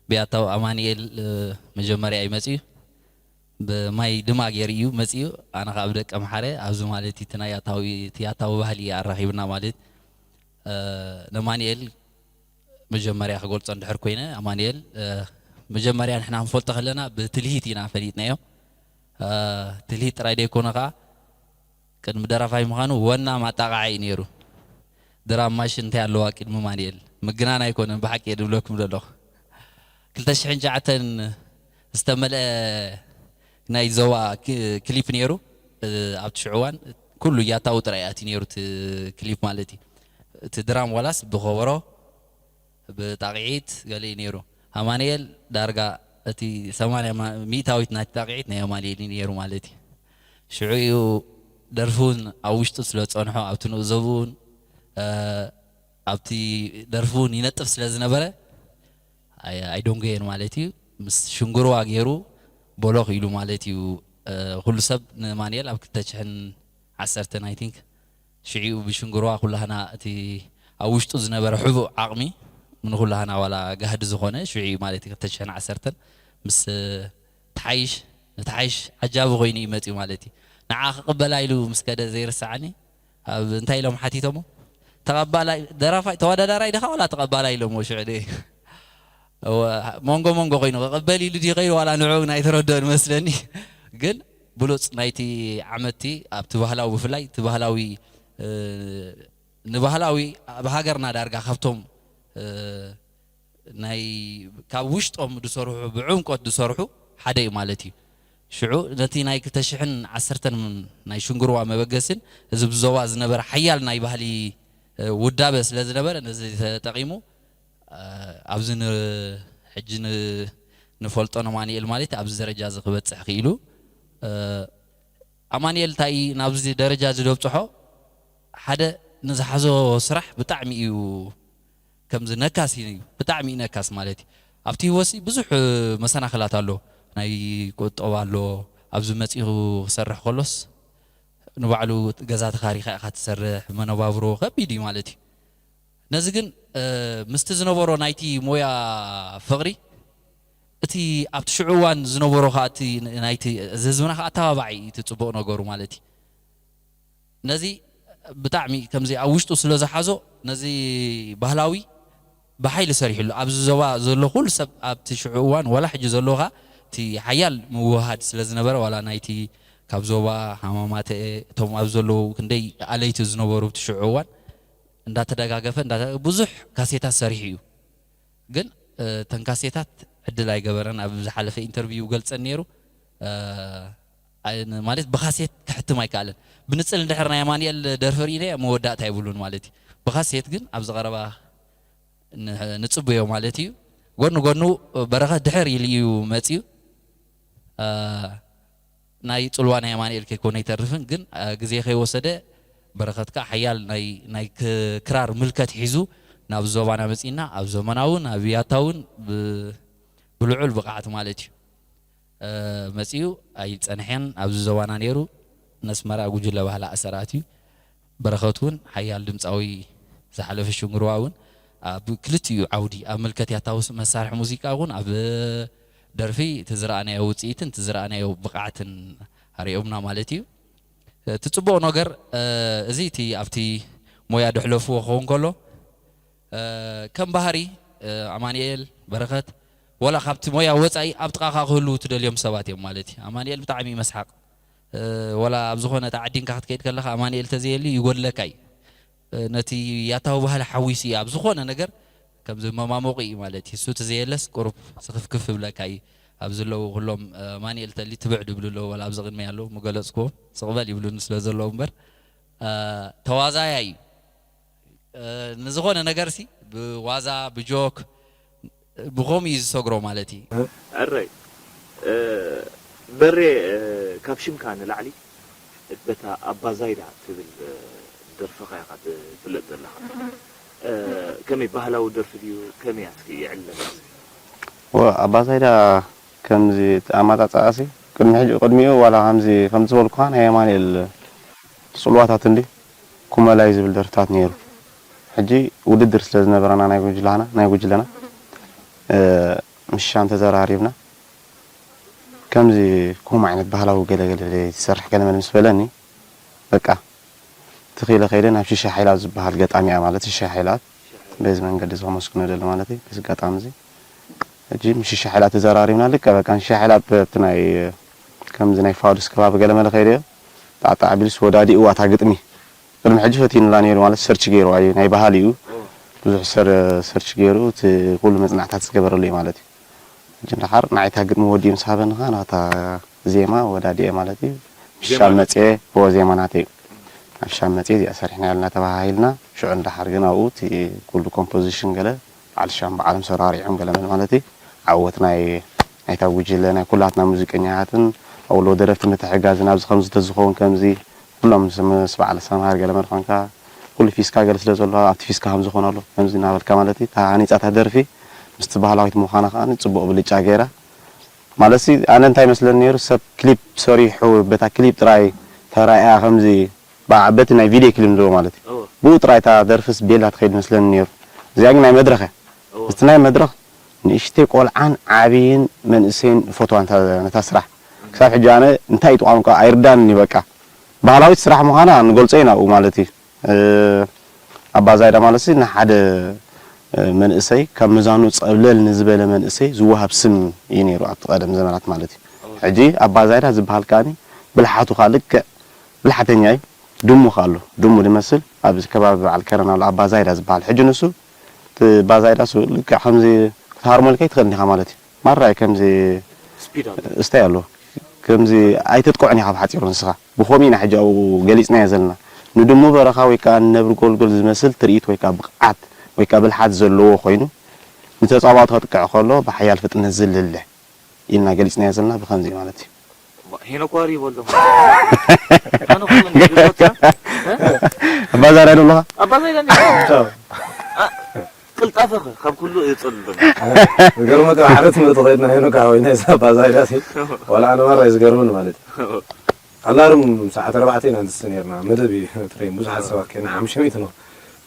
ብያታው ኣማንኤል መጀመርያ እዩ መጽዩ። ብማይ ድማ ገይሩ እዩ መጺኡ። ኣነ ከኣ ብደቀ ምሓረ ኣብዚ ማለት እቲ ናይ ያታዊ እቲ ያታዊ ባህሊ ኣራኺብና ማለት ነማንኤል መጀመርያ ክገልጾ እንድሕር ኮይነ ኣማንኤል መጀመርያ ንሕና ክንፈልጦ ከለና ብትልሂት ኢና ፈሊጥናዮ። ትልሂት ጥራይ ደይኮነ ከኣ ቅድሚ ደራፋይ ምዃኑ ወና ማጣቓዓ እዩ ነይሩ። ድራም ማሽን እንታይ ኣለዋ ቅድሚ ማንኤል ምግናን ኣይኮነን ብሓቂ እየ ድብለኩም ዘለኹ። ክልተ ሽሕን ትሽዓተን ዝተመልአ ናይ ዞባ ክሊፕ ነይሩ። ኣብቲ ሽዑ እዋን ኩሉ ያታዊ ጥራይ ኣትዩ ነይሩ እቲ ክሊፕ ማለት እዩ። እቲ ድራም ዋላስ ብኸበሮ ብጣቕዒት ገለ እዩ ነይሩ። ኣማንኤል ዳርጋ እቲ ሰማንያ ሚእታዊት ናይቲ ጣቕዒት ናይ ኣማንኤል እዩ ነይሩ ማለት እዩ። ሽዑ እዩ ደርፊ እውን ኣብ ውሽጡ ስለ ዝጸንሖ ኣብቲ ንኡ ዘብኡ እውን ኣብቲ ደርፊ እውን ይነጥፍ ስለ ዝነበረ ኣይደንጎየን ማለት እዩ። ምስ ሽንግርዋ ገይሩ ቦሎኽ ኢሉ ማለት እዩ። ኩሉ ሰብ ንማንኤል ኣብ ክልተ ሽሕን ዓሰርተን I think ሽዑ ብሽንግርዋ ኩላህና እቲ ኣብ ውሽጡ ዝነበረ ሕቡእ ዓቕሚ ንኩላህና ዋላ ጋህዲ ዝኾነ ሽዑ ማለት እዩ ክልተ ሽሕን ዓሰርተን ምስ ተሓይሽ ንተሓይሽ ዓጃቢ ኮይኑ እዩ መፅዩ ማለት እዩ። ንዓ ክቕበላ ኢሉ ምስ ከደ ዘይርስዓኒ ኣብ እንታይ ኢሎም ሓቲቶሞ ተቐባላይ ደራፋይ ተወዳዳራይ ድኻ ዋላ ተቐባላይ ኢሎሞ ሽዑ ደ መንጎ መንጎ ኮይኑ ክቕበል ኢሉ ድዩ ከይዱ ዋላ ንዑ ግን ኣይተረድኦን መስለኒ ግን ብሉፅ ናይቲ ዓመትቲ ኣብቲ ባህላዊ ብፍላይ እቲ ባህላዊ ንባህላዊ ኣብ ሃገርና ዳርጋ ካብቶም ናይ ካብ ውሽጦም ዝሰርሑ ብዕምቆት ዝሰርሑ ሓደ እዩ ማለት እዩ። ሽዑ ነቲ ናይ ክልተ ሽሕን ዓሰርተን ናይ ሽንግርዋ መበገስን እዚ ብዞባ ዝነበረ ሓያል ናይ ባህሊ ውዳበ ስለ ዝነበረ ነዚ ተጠቒሙ ኣብዚ ሕጂ ንፈልጦ ነማንኤል ማለት ኣብዚ ደረጃ እዚ ክበፅሕ ክኢሉ ኣማንኤል እንታይ ናብዚ ደረጃ እዚ ደብፅሖ ሓደ ንዝሓዞ ስራሕ ብጣዕሚ እዩ ከምዚ ነካስ እዩ ብጣዕሚ እዩ ነካስ ማለት እዩ ኣብቲ ህይወትሲ ብዙሕ መሰናክላት ኣሎ ናይ ቁጠባ ኣሎ ኣብዚ መፂኡ ክሰርሕ ከሎስ ንባዕሉ ገዛ ተኻሪኻ ኢኻ ትሰርሕ መነባብሮ ከቢድ እዩ ማለት እዩ ነዚ ግን ምስቲ ዝነበሮ ናይቲ ሞያ ፍቕሪ እቲ ኣብቲ ሽዑ እዋን ዝነበሮ ከዓ እቲ ናይቲ እዚ ህዝብና ከዓ ኣተባባዒ እዩ እቲ ፅቡቕ ነገሩ ማለት እዩ ነዚ ብጣዕሚ ከምዚ ኣብ ውሽጡ ስለ ዝሓዞ ነዚ ባህላዊ ብሓይሊ ሰሪሕሉ ኣብዚ ዞባ ዘሎ ኩሉ ሰብ ኣብቲ ሽዑ እዋን ዋላ ሕጂ ዘለዎ ከዓ እቲ ሓያል ምውሃድ ስለ ዝነበረ ዋላ ናይቲ ካብ ዞባ ሃማማተ እቶም ኣብ ዘለዉ ክንደይ ኣለይቲ ዝነበሩ ኣብቲ ሽዑ እዋን እንዳተደጋገፈ እንዳ ብዙሕ ካሴታት ሰሪሑ እዩ ግን እተን ካሴታት ዕድል ኣይገበረን ኣብ ዝሓለፈ ኢንተርቪው ገልፀን ነይሩ ማለት ብካሴት ክሕትም ኣይከኣለን ብንፅል እንድሕር ናይ ኣማንኤል ደርፊ ርኢነ መወዳእታ የብሉን ማለት እዩ ብካሴት ግን ኣብዚ ቀረባ ንፅበዮ ማለት እዩ ጎኒ ጎኑ በረኸት ድሕር ኢሉ እዩ መፅዩ። እ፣ ናይ ፅልዋ ናይ ኣማኑኤል ከይኮነ ኣይተርፍን፣ ግን፣ እ፣ ግዜ ከይወሰደ በረኸት ከዓ ሓያል ናይ፣ ናይ ክ-፣ ክራር ምልከት ሒዙ ናብ ዞባና መፂና ኣብ ዘመናውን ኣብ ያታውን ብ-፣ ብልዑል ብቕዓት ማለት እዩ። እ፣ መፂኡ ኣይፀንሐን። ኣብዚ ዞባና ነይሩ ነስመራ ጉጅለ ባህሊ ኣሰራት እዩ። በረኸት እውን ሓያል ድምፃዊ ዝሓለፈ ሽንግርዋ እውን ኣብ ክልቲኡ ዓውዲ ኣብ ምልከት ያታዊ መሳርሒ ሙዚቃ እውን ኣብ ደርፊ እቲ ዝረኣናዮ ውፅኢትን እቲ ዝረኣናዮ ብቕዓትን ኣሪኦምና ማለት እዩ። እቲ ፅቡቕ ነገር፣ እ፣ እዚ እቲ ኣብቲ ሞያ ድሕለፍዎ ክኸውን ከሎ፣ እ፣ ከም ባህሪ፣ እ፣ ኣማኑኤል በረኸት ወላ ካብቲ ሞያ ወፃኢ ኣብ ጥቓኻ ክህልዉ ትደልዮም ሰባት እዮም ማለት እዩ። ኣማኑኤል ብጣዕሚ እዩ መስሓቕ። እ፣ ወላ ኣብ ዝኾነ ተዓዲንካ ክትከይድ ከለኻ ኣማኑኤል ተዘየልዩ ይጎድለካ እዩ። እ፣ ነቲ ያታዊ ባህሊ ሓዊሱ እዩ ኣብ ዝኾነ ነገር ከምዚ መማሞቂ እዩ ማለት እዩ። እሱ ተዘየለስ ቁሩብ ስኽፍክፍ ይብለካ እዩ። ኣብ ዘለዉ ኩሎም፣ እ፣ ኣማኑኤል ተሊ ትብዕ ድብሉ ኣለዉ። ወላ ኣብዚ ቅድሚ ኣለዉ ምገለፅክዎም ስቕበል ይብሉኒ ስለ ዘለዉ እምበር፣ እ፣ ተዋዛያ እዩ። እ፣ ንዝኾነ ነገርሲ ብዋዛ ብጆክ ብኸምኡ እዩ ዝሰግሮ ማለት እዩ። ኣራይ፣ እ፣ በሬ፣ እ፣ ካብ ሽምካ ንላዕሊ በታ ኣባዛይዳ ትብል፣ እ፣ ደርፍኻ ኢኻ ትፍለጥ ዘለኻ። እ፣ ከመይ ባህላዊ ደርፊ ድዩ? ከመይ እስኪ የዕልለና እስኪ። ወ-፣ ኣባዛይዳ ከምዚ ኣመጻጽኣሲ ቅድሚ ሕጂ፣ ቅድሚኡ ዋላ ከምዚ፣ ከምዚ ዝበልኩኻ ናይ ኣማኑኤል ጽልዋታት እንዲ ኩመላይ ዝብል ደርፍታት ነይሩ። ሕጂ ውድድር ስለ ዝነበረና ናይ ጉጅላና፣ ናይ ጉጅለና፣ እ፣ ምሻም ተዘራሪብና ከምዚ ከምኡ ዓይነት ባህላዊ ገለ ገለ ትሰርሕ ገለ መለ ምስ በለኒ፣ በቃ ትኺለ ከይደ ናብ ሽሻ ሓይላት ዝበሃል ገጣሚኣ ማለት ሽሻ ሓይላት በዚ መንገዲ እዚ ከመስግኖ ደሊ ማለት እዩ። በዚ ኣጋጣሚ እዚ ሕጂ ምስ ሽሻ ሓይላት ተዘራሪብና፣ ልክዕ በቃ ንሽሻ ሓይላት በቲ ናይ ከምዚ ናይ ፋዱስ ከባቢ ገለ መለ ከይደ ጣዕጣዕ ኣቢሉስ ወዳዲእዋ እታ ግጥሚ። ቅድሚ ሕጂ ፈቲኑላ ነይሩ ማለት ሰርች ገይርዋ እዩ፣ ናይ ባህሊ እዩ። ብዙሕ ሰር-፣ ሰርች ገይሩ እቲ ኩሉ መጽናዕታት ዝገበረሉ እዩ ማለት እዩ። ሕጂ እንድሓር ንዓይ እታ ግጥሚ ወዲኡ ምስ ሃበኒ ኸኣ ናታ ዜማ ወዳዲኤ ማለት እዩ። ዜማ ሻም መጽኤ፣ እዎ ዜማ ናተይ እዩ። ናብ ሻም መጽኤ እዚኣ ሰሪሕና ኢልና ተባሃሂልና። ሽዑ እንድሓር ግን ኣብኡ እቲ ኩሉ ኮምፖዚሽን ገለ በዓል ሻም በዓሎም ሰራሪዖም ገለ መለ ማለት እዩ። ዓወት ናይ ናይታ ጉጅለ ናይ ኩላትና ሙዚቀኛታትን ኣብሎ ደረፍቲ ምትሕጋዝን ኣብዚ ከምዚ ተዝኸውን ከምዚ ኩሎም ምስ፣ ምስ በዓል ሰምሃር ገለ መለ ኾንካ ኩሉ ፊስካ ገለ ስለ ዘሎ ኣብቲ ፊስካ ከም ዝኾነሉ ከምዚ እናበልካ ማለት እዩ። እታ ሃኒጻ እታ ደርፊ ምስቲ ባህላዊት ምዃና ከኣ ጽቡቕ ብልጫ ገይራ። ማለትሲ ኣነ እንታይ ይመስለኒ ነይሩ፣ ሰብ ክሊፕ ሰሪሑ በታ ክሊፕ ጥራይ ተራእያ ከምዚ በዓ-፣ በቲ ናይ ቪድዮ ክሊፕ ንብሎ ማለት እዩ። እወ። ብኡ ጥራይ እታ ደርፍስ ቤላ ትኸይድ መስለኒ ነይሩ። እዚኣ ግን ናይ መድረኽ እያ። እወ። ምስቲ ናይ መድረኽ ንእሽተይ ቆልዓን ዓብይን መንእሰይን ፈትዋ ነታ፣ ነታ ስራሕ። ክሳብ ሕጂ ኣነ እንታይ እዩ እቲ ቋንቋ ኣይርዳንን እዩ በቃ። ባህላዊት ስራሕ ምዃና ንገልጾ ኢና ኣብኡ ማለት እዩ። እ፣ ኣባ ዛይዳ ማለትሲ ንሓደ፣ እ፣ መንእሰይ ካብ መዛኑ ጸብለል ንዝበለ መንእሰይ ዝወሃብ ስም እዩ ነይሩ ኣብቲ ቀደም ዘመናት ማለት እዩ። ሕጂ ኣባ ዛይዳ ዝበሃል ከኣኒ ብልሓቱ ከኣ ልክዕ ብልሓተኛ እዩ። ድሙ ከኣ ኣሎ። ድሙ ዝመስል ኣብዚ ከባቢ በዓል ከረን ኣሎ ኣባ ዛይዳ ዝበሃል። ሕጂ ንሱ እቲ ኣባ ዛይዳ ሱ ልክዕ ከምዚ ክትሃርመልካ ይትኽእል እንዲኻ ማለት እዩ። ማራ እዩ ከምዚ ስፒድ ኣሎ። እስታይ ኣሎ። ከምዚ ኣይተጥቅዖን ኢኻ ብሓጺሩ ንስኻ። ብኸምኡ ኢና ሕጂ ኣብኡ ገሊጽናዮ ዘለና። ንድሙ በረኻ ወይ ከኣ ንነብሪ ጎልጎል ዝመስል ትርኢት ወይ ከኣ ብቕዓት ወይ ከኣ ብልሓት ዘለዎ ኮይኑ፣ ንተጻባእቱ ከጥቅዕ ከሎ ብሓያል ፍጥነት ዝልለ ኢልና ገሊጽናዮ ዘለና ብኸምዚ ማለት እዩ። ሄኖክ ዋሪ ይበሎ። ኣነ ኸም እንዲ ዝሞት፣ እ? ኣባ ዛይዳ ዶ ኣለኻ? ኣባ ዛይዳ እንዲ። ቻው። አ፣ ቅልጣፈ ኸ ካብ ኩሉ የጸልሎ። ዝገርመካ ሓደ ትምህርቲ ኸይድና ሄኖክ ሓወይ ናይ ኣባ ዛይዳ ሲ። ዋላ ኣነ ማራ እዩ ዝገርመኒ ማለት እዩ። ኣላርም ሰዓት ኣርባዕተ ኢና ንስእ ነርና። መደብ እዩ ትሬን ብዙሓት ሰባት ከይና ሓሙሽተ ሚእቲ ነው።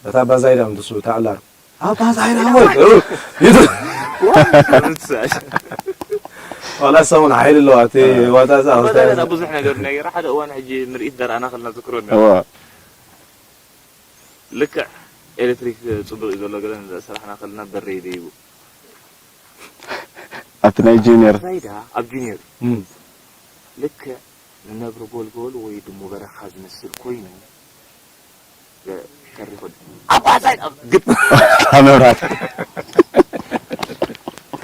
በታ ኣባ ዛይዳ ምትሱ እታ ኣላርም ኣባ ዛይዳ ወይ ይቱ ዋላ ሰሙን ሓይሊ ኣለዋ እቲ ዋጣ እዛ ኣባ ዛይዳ ብዙሕ ነገር ነጊራ ሓደ እዋን ሕጂ ምርኢት ደርኣና ከልና ዝክሮ ነርና። እዋ። ልክዕ ኤሌክትሪክ ጽቡቕ እዩ ዘሎ ገለ ንርኢ ሰራሕና ከለና በረይ ደይቡ። ኣብቲ ናይ ጁኒየር። ዛይዳ ኣብ ጁኒየር። እም። ልክዕ ንነብሪ ጎልጎል ወይ ድሙ በረኻ ዝመስል ኮይኑ፣ እ፣ ተሪኹ። ኣባ ዛይዳ ኣብ ግጥ። ካብ መብራት።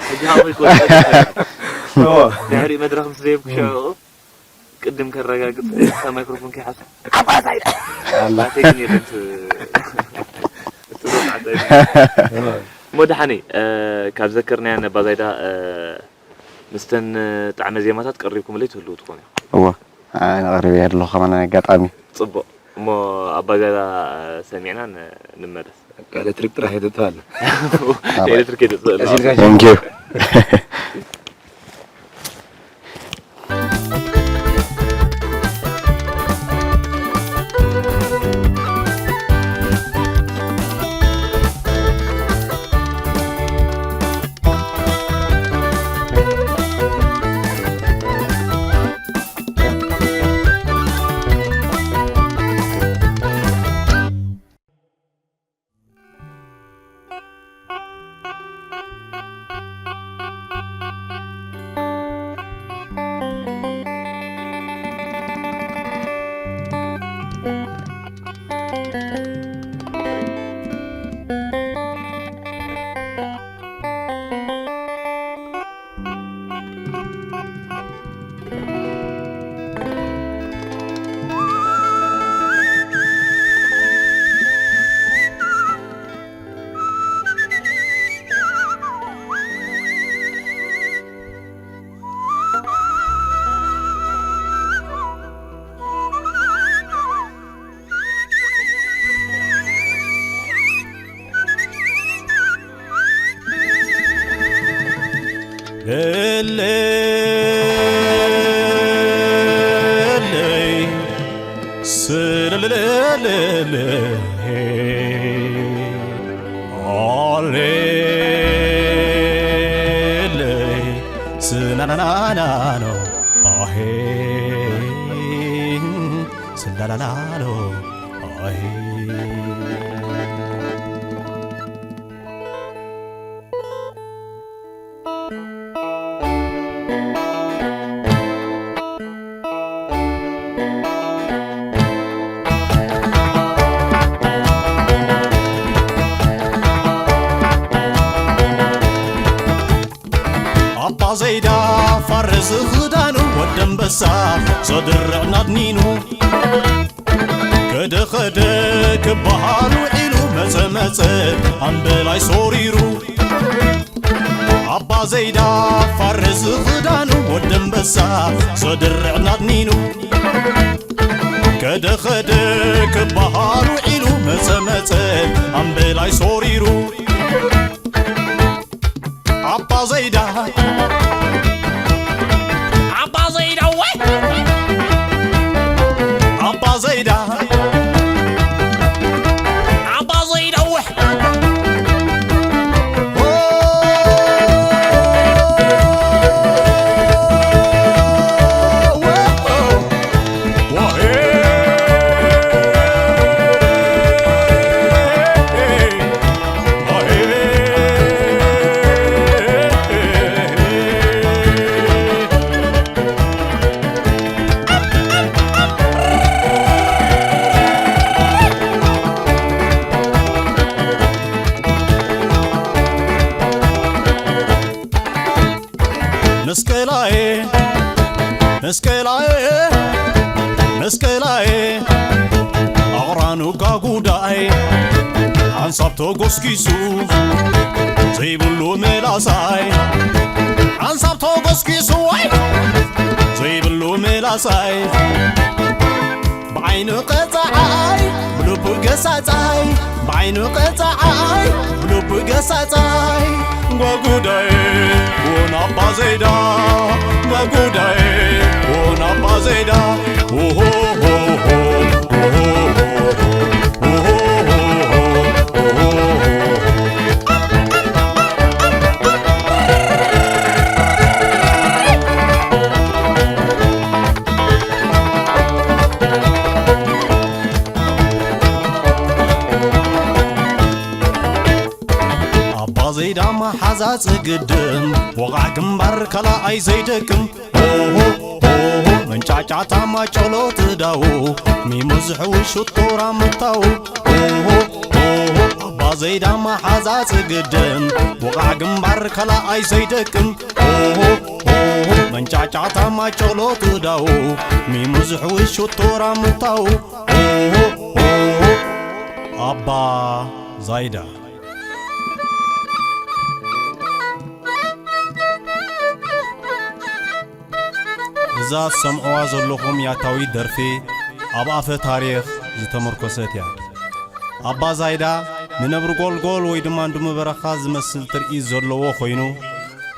ሕጂ ሃወይ ክወስድ ይኽእል። እዎ። ድሕሪ መድረኽ ምስ ደየብኩ ሸዑ፣ ቅድም ከረጋግጽ፣ እታ ማይክሮፎን ከይሓዝ፣ ኣባ ዛይዳ! ኣላ። ናተይ ግን የለን፣ እቲ፣ እቲ ሮጣ እንታይ እዩ? እሞ ደሓነይ፣ እ፣ ካብ ዘከርናያ ነባ ዛይዳ፣ እ፣ ምስተን ጣዕመ ዜማታት ቀሪብኩምለይ ትህልዉ ትኾኑ ኢኹም። እወ፣ ኣነ ቀሪበያ ኣለኹ ከማን ኣጋጣሚ። ጽቡቕ። እሞ ኣባ ዛይዳ ሰሚዕና ን-፣ ንመለስ። ኤሌክትሪክ ጥራሕ እየ ተትፋል። ኤሌክትሪክ እየ ተትፋል። ቀስ ኢልካ Thank you። ኣባ ዘይዳ ፋርስ ክዳኑ ወደንበሳ ዘድርዕ ናድኒኑ ከደ ኸደ ክበሃል ውዒሉ መጸ መጸ ኣምበላይ ሶሪሩ ኣባ ዘይዳ ፋርስ ክዳኑ ወደንበሳ ዘድርዕ ናድኒኑ ከደ ኸደ ክበሃል ውዒሉ መጸ መጸ ኣምበላይ ሶሪሩ ኣባ ዘይዳ ኣባ ዘይዳ ወይ ኣባ ዘይዳ ኣባ ዘይዳ ወይ መስቀላዬ መስቀላዬ መስቀላዬ ኣቕራኑ ጋጉዳይ ሓንሳብ ተጎስጊሱ ዘይብሉ ምላሳይ ሓንሳብ ተጎስጊሱ ወይ ዘይብሉ ምላሳይ ብዓይኑ ቀጻዓይ ብልቡ ገሳጻይ ብዓይኑ ቀጻዓይ ብልቡ ገሳጻይ ጓጉዳይ ወናባ ዘይዳ ጓጉዳይ ወናባ ዘይዳ ኦሆ ኣባ ዘይዳ መሓዛ ጽግድም ወቓዕ ግንባር ካልኣይ ዘይደክም ኦሆ ኦሆ መንጫጫታ ማጨሎ ትዳዉ ሚሙዝ ሕውሽ ሽቶራ ምታዉ ኦሆ ኦሆ ኣባ ዘይዳ መሓዛ ጽግድም ወቓዕ ግንባር ካልኣይ ዘይደክም ኦሆ ኦሆ መንጫጫታ ማጨሎ ትዳዉ ሚሙዝ ሕውሽ ሽቶራ ምታዉ ኦሆ ኦሆ ኣባ ዛይዳ እዛ ትሰምዕዋ ዘለኹም ያታዊት ደርፊ ኣብ ኣፈ ታሪኽ ዝተመርኮሰት እያ። ኣባ ዛይዳ ንነብሪ ጎልጎል ወይ ድማ ንድሙ በረኻ ዝመስል ትርኢት ዘለዎ ኮይኑ፣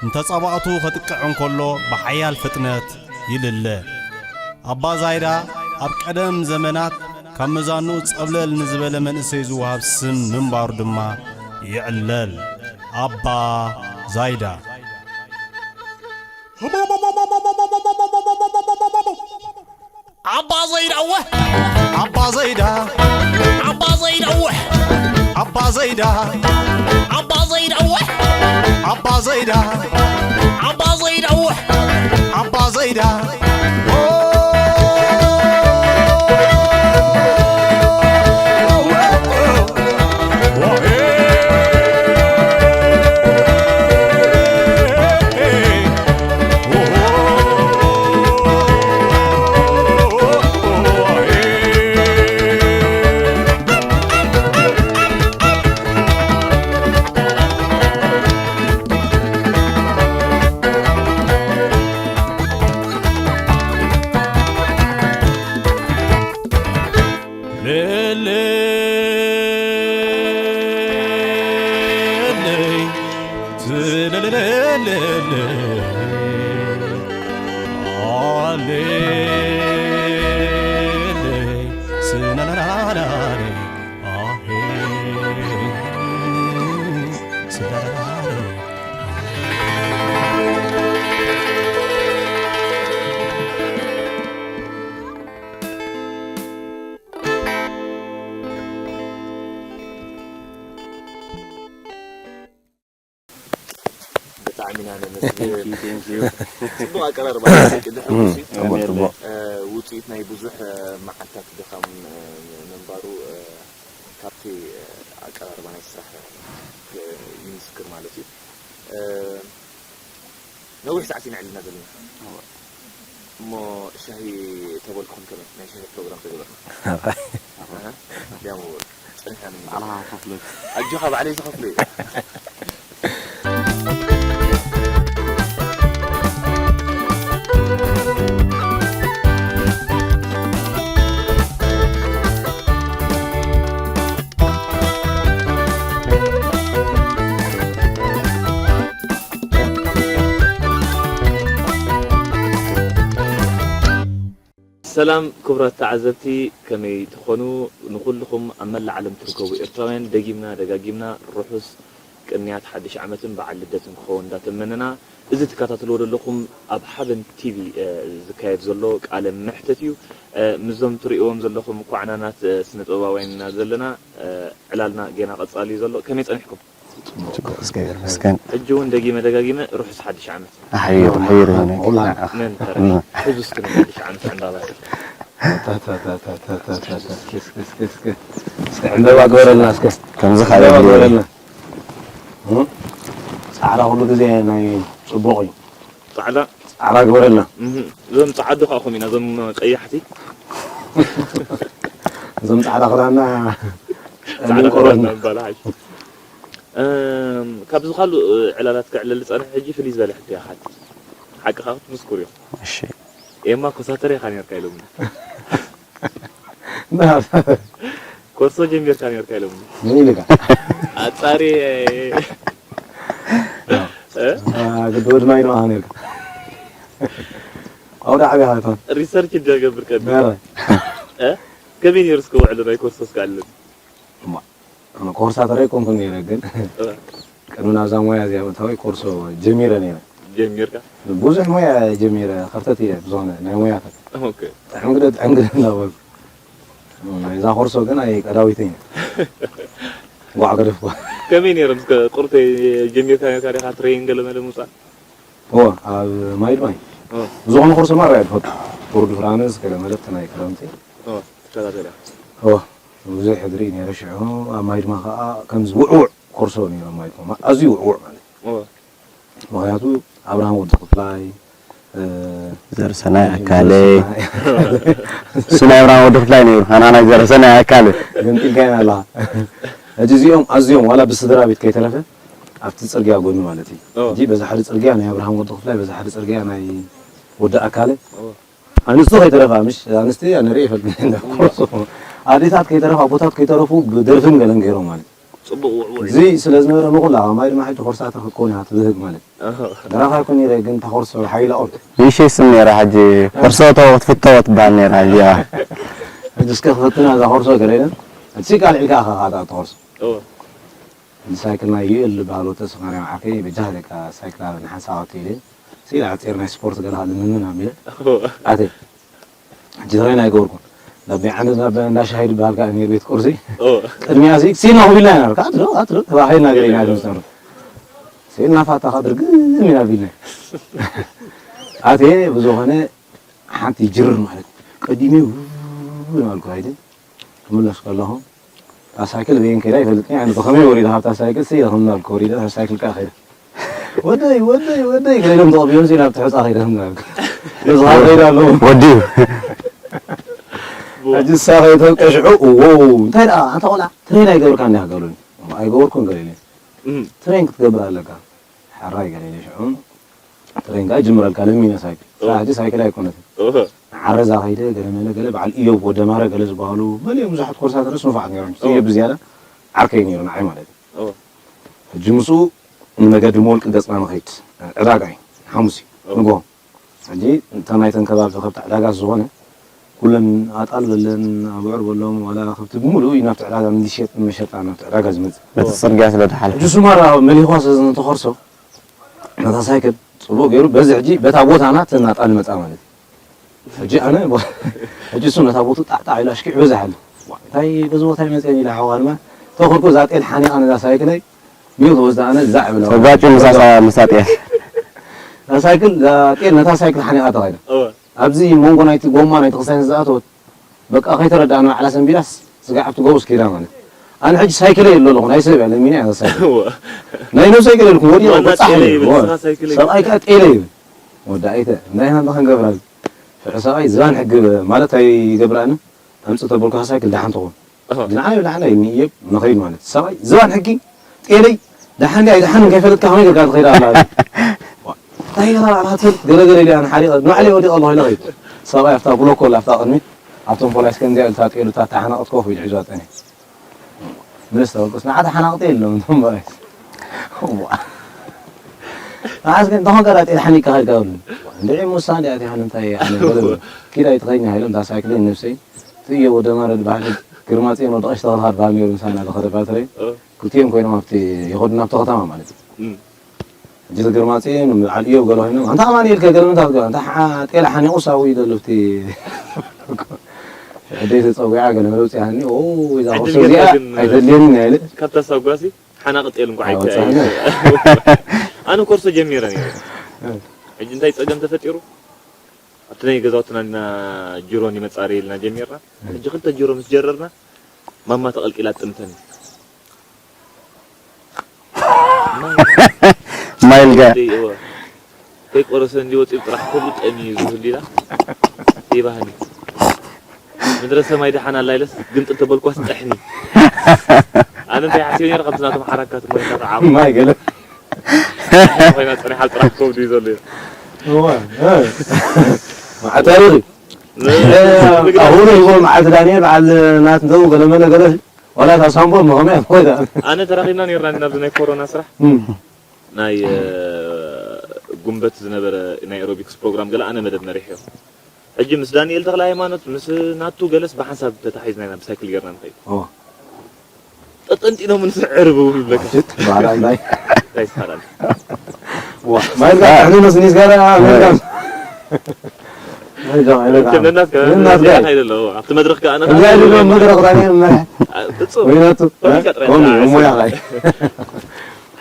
ንተጻባእቱ ከጥቅዕ እንከሎ ብሓያል ፍጥነት ይልለ። ኣባ ዛይዳ ኣብ ቀደም ዘመናት ካብ መዛንኡ ጸብለል ንዝበለ መንእሰይ ዝወሃብ ስም ምንባሩ ድማ ይዕለል። ኣባ ዛይዳ። ዓባ ዘይዳ እወ! ዓባ ዘይዳ! ዓባ ዘይዳ እወ! ዓባ ዘይዳ! ዓባ ዘይዳ እወ! ዓባ ዘይዳ! ዓባ ዘይዳ እወ! ዓባ ዘይዳ! ብጣዕሚ ኢና ነመስግን። Thank you, thank you. ጽቡቕ ኣቀራርባ እዩ። ቅድሚ ሕጉሲ፣ ጽቡቕ፣ ጽቡቕ። እ፣ ውጽኢት ናይ ብዙሕ፣ እ፣ መዓልታት ድኻም፣ እ፣ ምንባሩ፣ እ፣ ካብቲ፣ እ፣ ኣቀራርባ ናይ ስራሕ፣ እ፣ ይምስክር ማለት እዩ። እ፣ ነዊሕ ሰዓት ኢና ዕሊልና ዘለና። እሞ ሻሂ ተበልኩም ከመይ? ናይ ሻሂ ፕሮግራም ተገበርና። ኣሃ፣ ድያሞ ጸኒሕና ንመለስ። ባዕልኻ ከፍሎ። ኣጆኻ፣ ባዕለይ ዝኸፍሎ እየ። ሰላም ክቡራት ተዓዘብቲ፣ ከመይ ትኾኑ? ንኹልኹም ኣብ መላእ ዓለም ትርከቡ ኤርትራውያን ደጊምና ደጋጊምና ርሑስ ቅንያት ሓድሽ ዓመትን በዓል ልደትን ክኸውን እንዳተመነና፣ እዚ ትከታተልዎ ዘለኹም ኣብ ሓበን ቲቪ፣ እ፣ ዝካየድ ዘሎ ቃለ መሕትት እዩ። እ፣ ምስዞም ትርእይዎም ዘለኹም ኳዕናናት፣ እ፣ ስነ ጥበባውያን ኢና ዘለና። እ፣ ዕላልና ጌና ቀጻሊ እዩ ዘሎ። ከመይ ጸኒሕኩም? ጽቡቕ፣ እግዚኣብሔር ይመስገን። ሕጂ እውን ደጊመ ደጋጊመ ርሑስ ሓድሽ ዓመት። ኣሕቢሩ፣ ኣሕቢሩ ይሁን። ኩልና። ንዓኻ። መን ተረፍ? እም። ሕዚ እስኪ ንሓድሽ ዓመት ዕምባባ። እስኪ፣ እስኪ፣ እስኪ፣ እስኪ። እስኪ ዕምባባ ግበረልና እስኪ። ከምዚ ዕምባባ ካልእ ግበረልና። እም? ጻዕዳ ኩሉ ግዜ ናይ ጽቡቕ እዩ። ጻዕዳ? ጻዕዳ ግበረልና። እህ፣ እዞም ጻዓዱ ከኣ ከምኡ ኢና፣ እዞም ቀያሕቲ። እዞም ጻዕዳ ክዳንና ጻዕዳ እንቆረና። ክዳንና ምባል ሓይሽ። እም፣ ካብዚ ካልእ ዕላላት ክዕለል ዝጸንሐ ሕጂ ፍልይ ዝበለ ሕቶ እየ ክሓትት። ሓቂ ከኣ ክትምስክሩ ኢኹም። እሺ። ኤማ ኮሳተር ኢኻ ኔርካ ኢሎምኒ። ኮርሶ ጀሚርካ ኔርካ ኢሎምኒ። መን ኢልካ? ኣጻሪ፣ እ? አ፣ ግዲ ወዲ ማይ ዶ ኣኻ ኔርካ? ኣውደ ዓብያ ኢኻ ትኾን። ሪሰርች እንድያ ገብር ቀቢል። ነረ። እ? ከመይ ኔሩ እስከ ውዕሎ ናይ ኮርሶ እስከ ኣለኒ? እማ፣ ኣነ ኮርሳተር ኣይኮንኩን ኔረ፣ ግን እ። ቅድሚ ናብዛ ሞያ እዚኣ ምእታወይ ኮርሶ ጀሚረ ኔረ። ጀሚርካ? ብዙሕ ሞያ ጀሚረ፣ ከርተት እየ ብዝኾነ ናይ ሞያታት። ኦኬ። ጥዕም ግደ፣ ጥዕም ግደ እናበልኩ። ናይዛ ኮርሶ ግን ኣይ ቀዳዊተይ እየ። ጓዕ ገደፍኳ። ከመይ ኔሮም እስከ ቁርተይ ጀሚርካ ኔርካ ዲኻ ትሬን ገለ መለ ምውጻእ? እወ፣ ኣብ ማይድ ማይ። እ። ብዝኾነ ኮርሶ ማራ እየ ዝፈቱ። ቱር ድ ፍራንስ፣ ገለ መለ ናይ ክረምቲ። እ፣ ትከታተል ኢኻ? እወ፣ ብዙሕ ሕድሪ እየ ኔረ ሽዑ። ኣብ ማይድ ማ ከኣ ከምዚ ውዕውዕ ኮርሶ ኔሮም ማይድ ማ። ኣዝዩ ውዕውዕ ማለት እዩ። እወ። ምኽንያቱ ኣብርሃም ወዲ ክፍላይ፣ እ፣ ዘርሰናይ ኣካለ። ዘርሰናይ። እሱ ናይ ኣብርሃም ወዲ ክፍላይ ነይሩ፣ ኣና ናይ ዘርሰናይ ኣካለ። ገንጢልካዮ ኣለኻ። ሕጂ እዚኦም ኣዝዮም ዋላ ብስድራ ቤት ከይተረፈ ኣብቲ ጽርግያ ጎኒ ማለት እዩ። ኦ። ሕጂ በዛ ሓደ ጽርግያ ናይ ኣብርሃም ወዲ ክፍላይ፣ በዛ ሓደ ጽርግያ ናይ ወዲ ኣካለ ኣንስቱ ከይተረፋ፣ ምሽ ኣንስቲ ኣነ ርእየ ይፈልጥ እንዳ ኮርሶ። ኣዴታት ከይተረፋ፣ ኣቦታት ከይተረፉ ብደርፍን ገለን ገይሮም ማለት እዩ። ጽቡቕ ውዕውዕ እዚ ስለ ዝነበረ ምኹላ ማይ ድማ ሕጂ ኮርሳታ ክትኮን እያ ትብህግ ማለት እዩ። ደራፋ ይኮን ነይረ ግን ተኾርሶ ሓይላ ኦርት ይሸስም ነይራ። ሕጂ ኮርሶ ተወ ክትፍተወ ትበሃል ነይራ። ሕጂ እያ ሕጂ እስከ ክፈትና እዛ ኮርሶ ገለ ኢለን። እቲ ቃል ዒልካ ኣኻ ካታ ተኾርሶ ኦ ሳይክል ናይ ዩኤል ዝበሃል ወተ ሰማንያ ዓርከይ በጃህ ደቃ ሳይክል ኣብ ንሓንሳ ወቲ ኢለ ሲል ዓፂር ናይ ስፖርት ገለ ልምምን ኣሚለ ኣተ ሕጂ ትሬን ኣይገበርኩን ናብ ዓመት ናብ እንዳ ሻሂ ዝበሃል ከዓ ነይር ቤት ቁርሲ ኦ ቅድሚያ ሲ ሲል ነኹቢልና ኢና ካ ኣትሎ ኣትሎ ተባሂልና ገለ ኢና ድምፅና ሲል ናፋታ ካ ድርግም ኢና ቢልና ኣተ ብዝኾነ ሓንቲ ጅርር ማለት ቀዲመ እናበልኩ ሃይደ ክምለስ ከለኹ እታ ሳይክል በየን ከይዳ ይፈልጥኒ ኣነ ብኸመይ ወሪደ ካብታ ሳይክል ሲ ኢለ ከም እናበልኩ ወሪደ ካብ ሳይክል ከዓ ከይደ ወደይ ወደይ ወደይ ከይዶም ተቐቢኦም ሲ ናብ ትሕፃ ከይደ ከም እናበልኩ ነዚ ከዓ ከይደ ኣለዉ ወዲኡ ሕጂ እሳ ከይተብቀ ሽዑ እዎ እንታይ ደኣ ኣንታ ቆልዓ ትሬን ኣይገበርካ እንዲያ ገሉኒ ኣይገበርኩን ገለ ኢለ ትሬን ክትገብር ኣለካ ሓራይ ገለ ኢለ ሽዑ ትሬን ከዓ ይጅምረልካ ለሚነ ሳይክል ሳሕቲ ሳይክል ኣይኮነትን ዓረዛ ከይደ ገለ መለ ገለ በዓል እዮብ ወደማረ ገለ ዝበሃሉ መሊኦም ብዙሓት ኮርሳት ረስ ንፋዓት ነይሮም እዮብ ብዝያዳ ዓርከይ ነይሩ ንዓይ ማለት እዩ ሕጂ ምስኡ ንመገዲ መወልቂ ገፅና ንኸይድ ዕዳጋ እዩ ሓሙስ እዩ ንጎ ሕጂ እታ ናይተን ከባቢ ከብቲ ዕዳጋ ዝኾነ ኩለን ኣጣል በለን ኣብዑር በሎም ዋላ ከብቲ ብምሉእ እዩ ናብቲ ዕዳጋ እንዲሸጥ መሸጣ ናብቲ ዕዳጋ ዝመፅእ በቲ ፅርግያ ስለ ዝሓልፍ ሕጂ ሱማራ መሊኳ ስለ ዝተኸርሶ ነታ ሳይክል ፅቡቅ ገይሩ በዚ ሕጂ በታ ቦታና ተናጣል መፃ ማለት እዩ ሕጂ ኣነ ሕጂ እሱ ነታ ቦቱ ጣዕጣዕ ኢሉ ኣሽኪዕ በዛሓሉ እንታይ በዚ ቦታ ይመፅአን ኢለ ሓዋ ድማ ተኸልኩ እዛ ጤል ሓኒቃ ነዛ ሳይክለይ ሚው ተወስዳ ኣነ ዛዕ ብላ ተጋጭ ምሳሳ ምሳጥያ እዛ ሳይክል እዛ ጤል ነታ ሳይክል ሓኒቃ ተኸይዳ ኣብዚ መንጎ ናይቲ ጎማ ናይቲ ክስታይ ዝኣተወት በቃ ከይተረዳእና ባዕላ ሰንቢዳስ ስጋዕ ኣብቲ ጎቦ ስኪዳ ማለት ኣነ ሕጂ ሳይክለይ የሎ ኣለኹ ናይ ሰብ እያ ለሚና እያ ሳይክል ናይ ነብሰይ ገለ ኢልኩም ወዲቐ ዋና በጻሕ ጤለ ይብል ይብል ወ- ንስኻ ሳይክል ሰብኣይ ከዓ ጤለ ይብል ወዳኢተ እንታይ ኢና ክንገብራ ሽዑ ሰብኣይ ዝባን ሕጊ ማለት ኣይገብራኒ ኣምፅእ ተበልኩ ሳይክል ደሓን ትኸውን ኣሃ። ንዓይ ንዓይ ንእየብ ንኸይድ ማለት ሰብኣይ ዝባን ሕጊ ጤለይ ደሓን ድያ ኣይደሓን ከይፈለጥካ ከመይ ጌርካ ትኸይድ ኣላ እንታይ ገላ ባዕልካ ትፈልጥ ገለገለ ኢለ ንሓሪቐ ንባዕለይ ወዲቐ ኣለኹ ኢለ ኸይድ ሰብኣይ ኣብታ ብሎኮ ኣላ ኣብታ ቅድሚት ኣብቶም ፖላይስ ከምዚኣ ኢልታ ጤሉ እታ ተሓናቕት ኮፍ ኢሉ ሒዝዋ ጠኒ ምለስ ተበልኩስ ንዓ ተሓናቕቲ የሎም እቶም ፖላይስ ንዓስ ግን እንተኾን ቀራ ጤል ሓኒካ ኸድካ ብሉ እንድዒ ሙሳ እንዲ ኣቲኻ ንምንታይ ኣነ ገለ ኪድ ኣይትኸይድኒ ሃይሎም እታ ሳይክለይ ነብሰይ ትእዮ ወደ ማረድ ባህሊ ግርማፅዮን ወዲ ቀሽ ተኽልኻ ድበሃል ነይሩ ምሳና ዝኸደ ባተረይ ክልቲኦም ኮይኖም ኣብቲ ይኸዱ ናብቲ ከተማ ማለት እዩ ሕጂ ግርማፅዮን በዓል እዮብ ገለ ኮይኖም ኣንታ ኣማኑኤል ከ ገለ ምንታይ ክትገብር ኣንታ ሓ- ጤል ሓኒቑ ሳዊ ዘሎ ኣብቲ ሕደይ ተፀዊዓ ገለ መለውፅያኒ እዛ ቅርሲ እዚኣ ኣይተድልየኒ ኢለ ካብታ ሳጓሲ ሓናቕ ጤል እንኳ ኣይወፅኣኒ ኣነ ኮርሶ ጀሚረ ነይረ ሕጂ እንታይ ፀገም ተፈጢሩ ኣብቲ ናይ ገዛውትና ና ጅሮን ይመፃሪ ኢልና ጀሚርና ሕጂ ክልተ ጅሮ ምስ ጀረርና ማማ ተቐልቂላ ጥምተኒ ማይልጋ ከይቆረሰ እንዲ ወፂኡ ጥራሕ ከብሉ ጠሚ እዩ ዝህሉ ኢላ ይባህኒ ምድረ ሰማይ ደሓን ኣላ ኢለስ ግምጥል ተበልኳስ ጠሕኒ ኣነ እንታይ ሓሲበ ነረ ከምቲ ናቶም ሓራካት ሞይታ ተዓሙ ማይ ገለ ኮይና ፀኒሓ ጥራሕ ከብዱ እዩ ዘሎ እዩ ማዕታሪኺ ኣሁን ይጎል መዓልቲ ዳንኤል በዓል ናት እንደው ገለመለ ገለ ዋላ እታ ሳምቦ መኸመያ ኮይዳ ኣነ ተራኺብና ነርና ናብዚ ናይ ኮሮና ስራሕ ናይ ጉንበት ዝነበረ ናይ ኤሮቢክስ ፕሮግራም ገለ ኣነ መደብ መሪሕ እዮም ሕጂ ምስ ዳንኤል ተክለ ሃይማኖት ምስ ናቱ ገለስ ብሓንሳብ ተታሒዝና ኢና ብሳይክል ጌርና ንኸይድ ጠጠንጢኖም ንስዕር ብውም ይብለካ ይስሓላል ማይልካ ሕንኖስ ኒስ ጋር ነናት ከይደለ ኣብቲ መድረክ ከኣ መድረክ ዳንኤል መርሕ እጹብ ወይናቱ ወይንካ ጥራይ ሞያ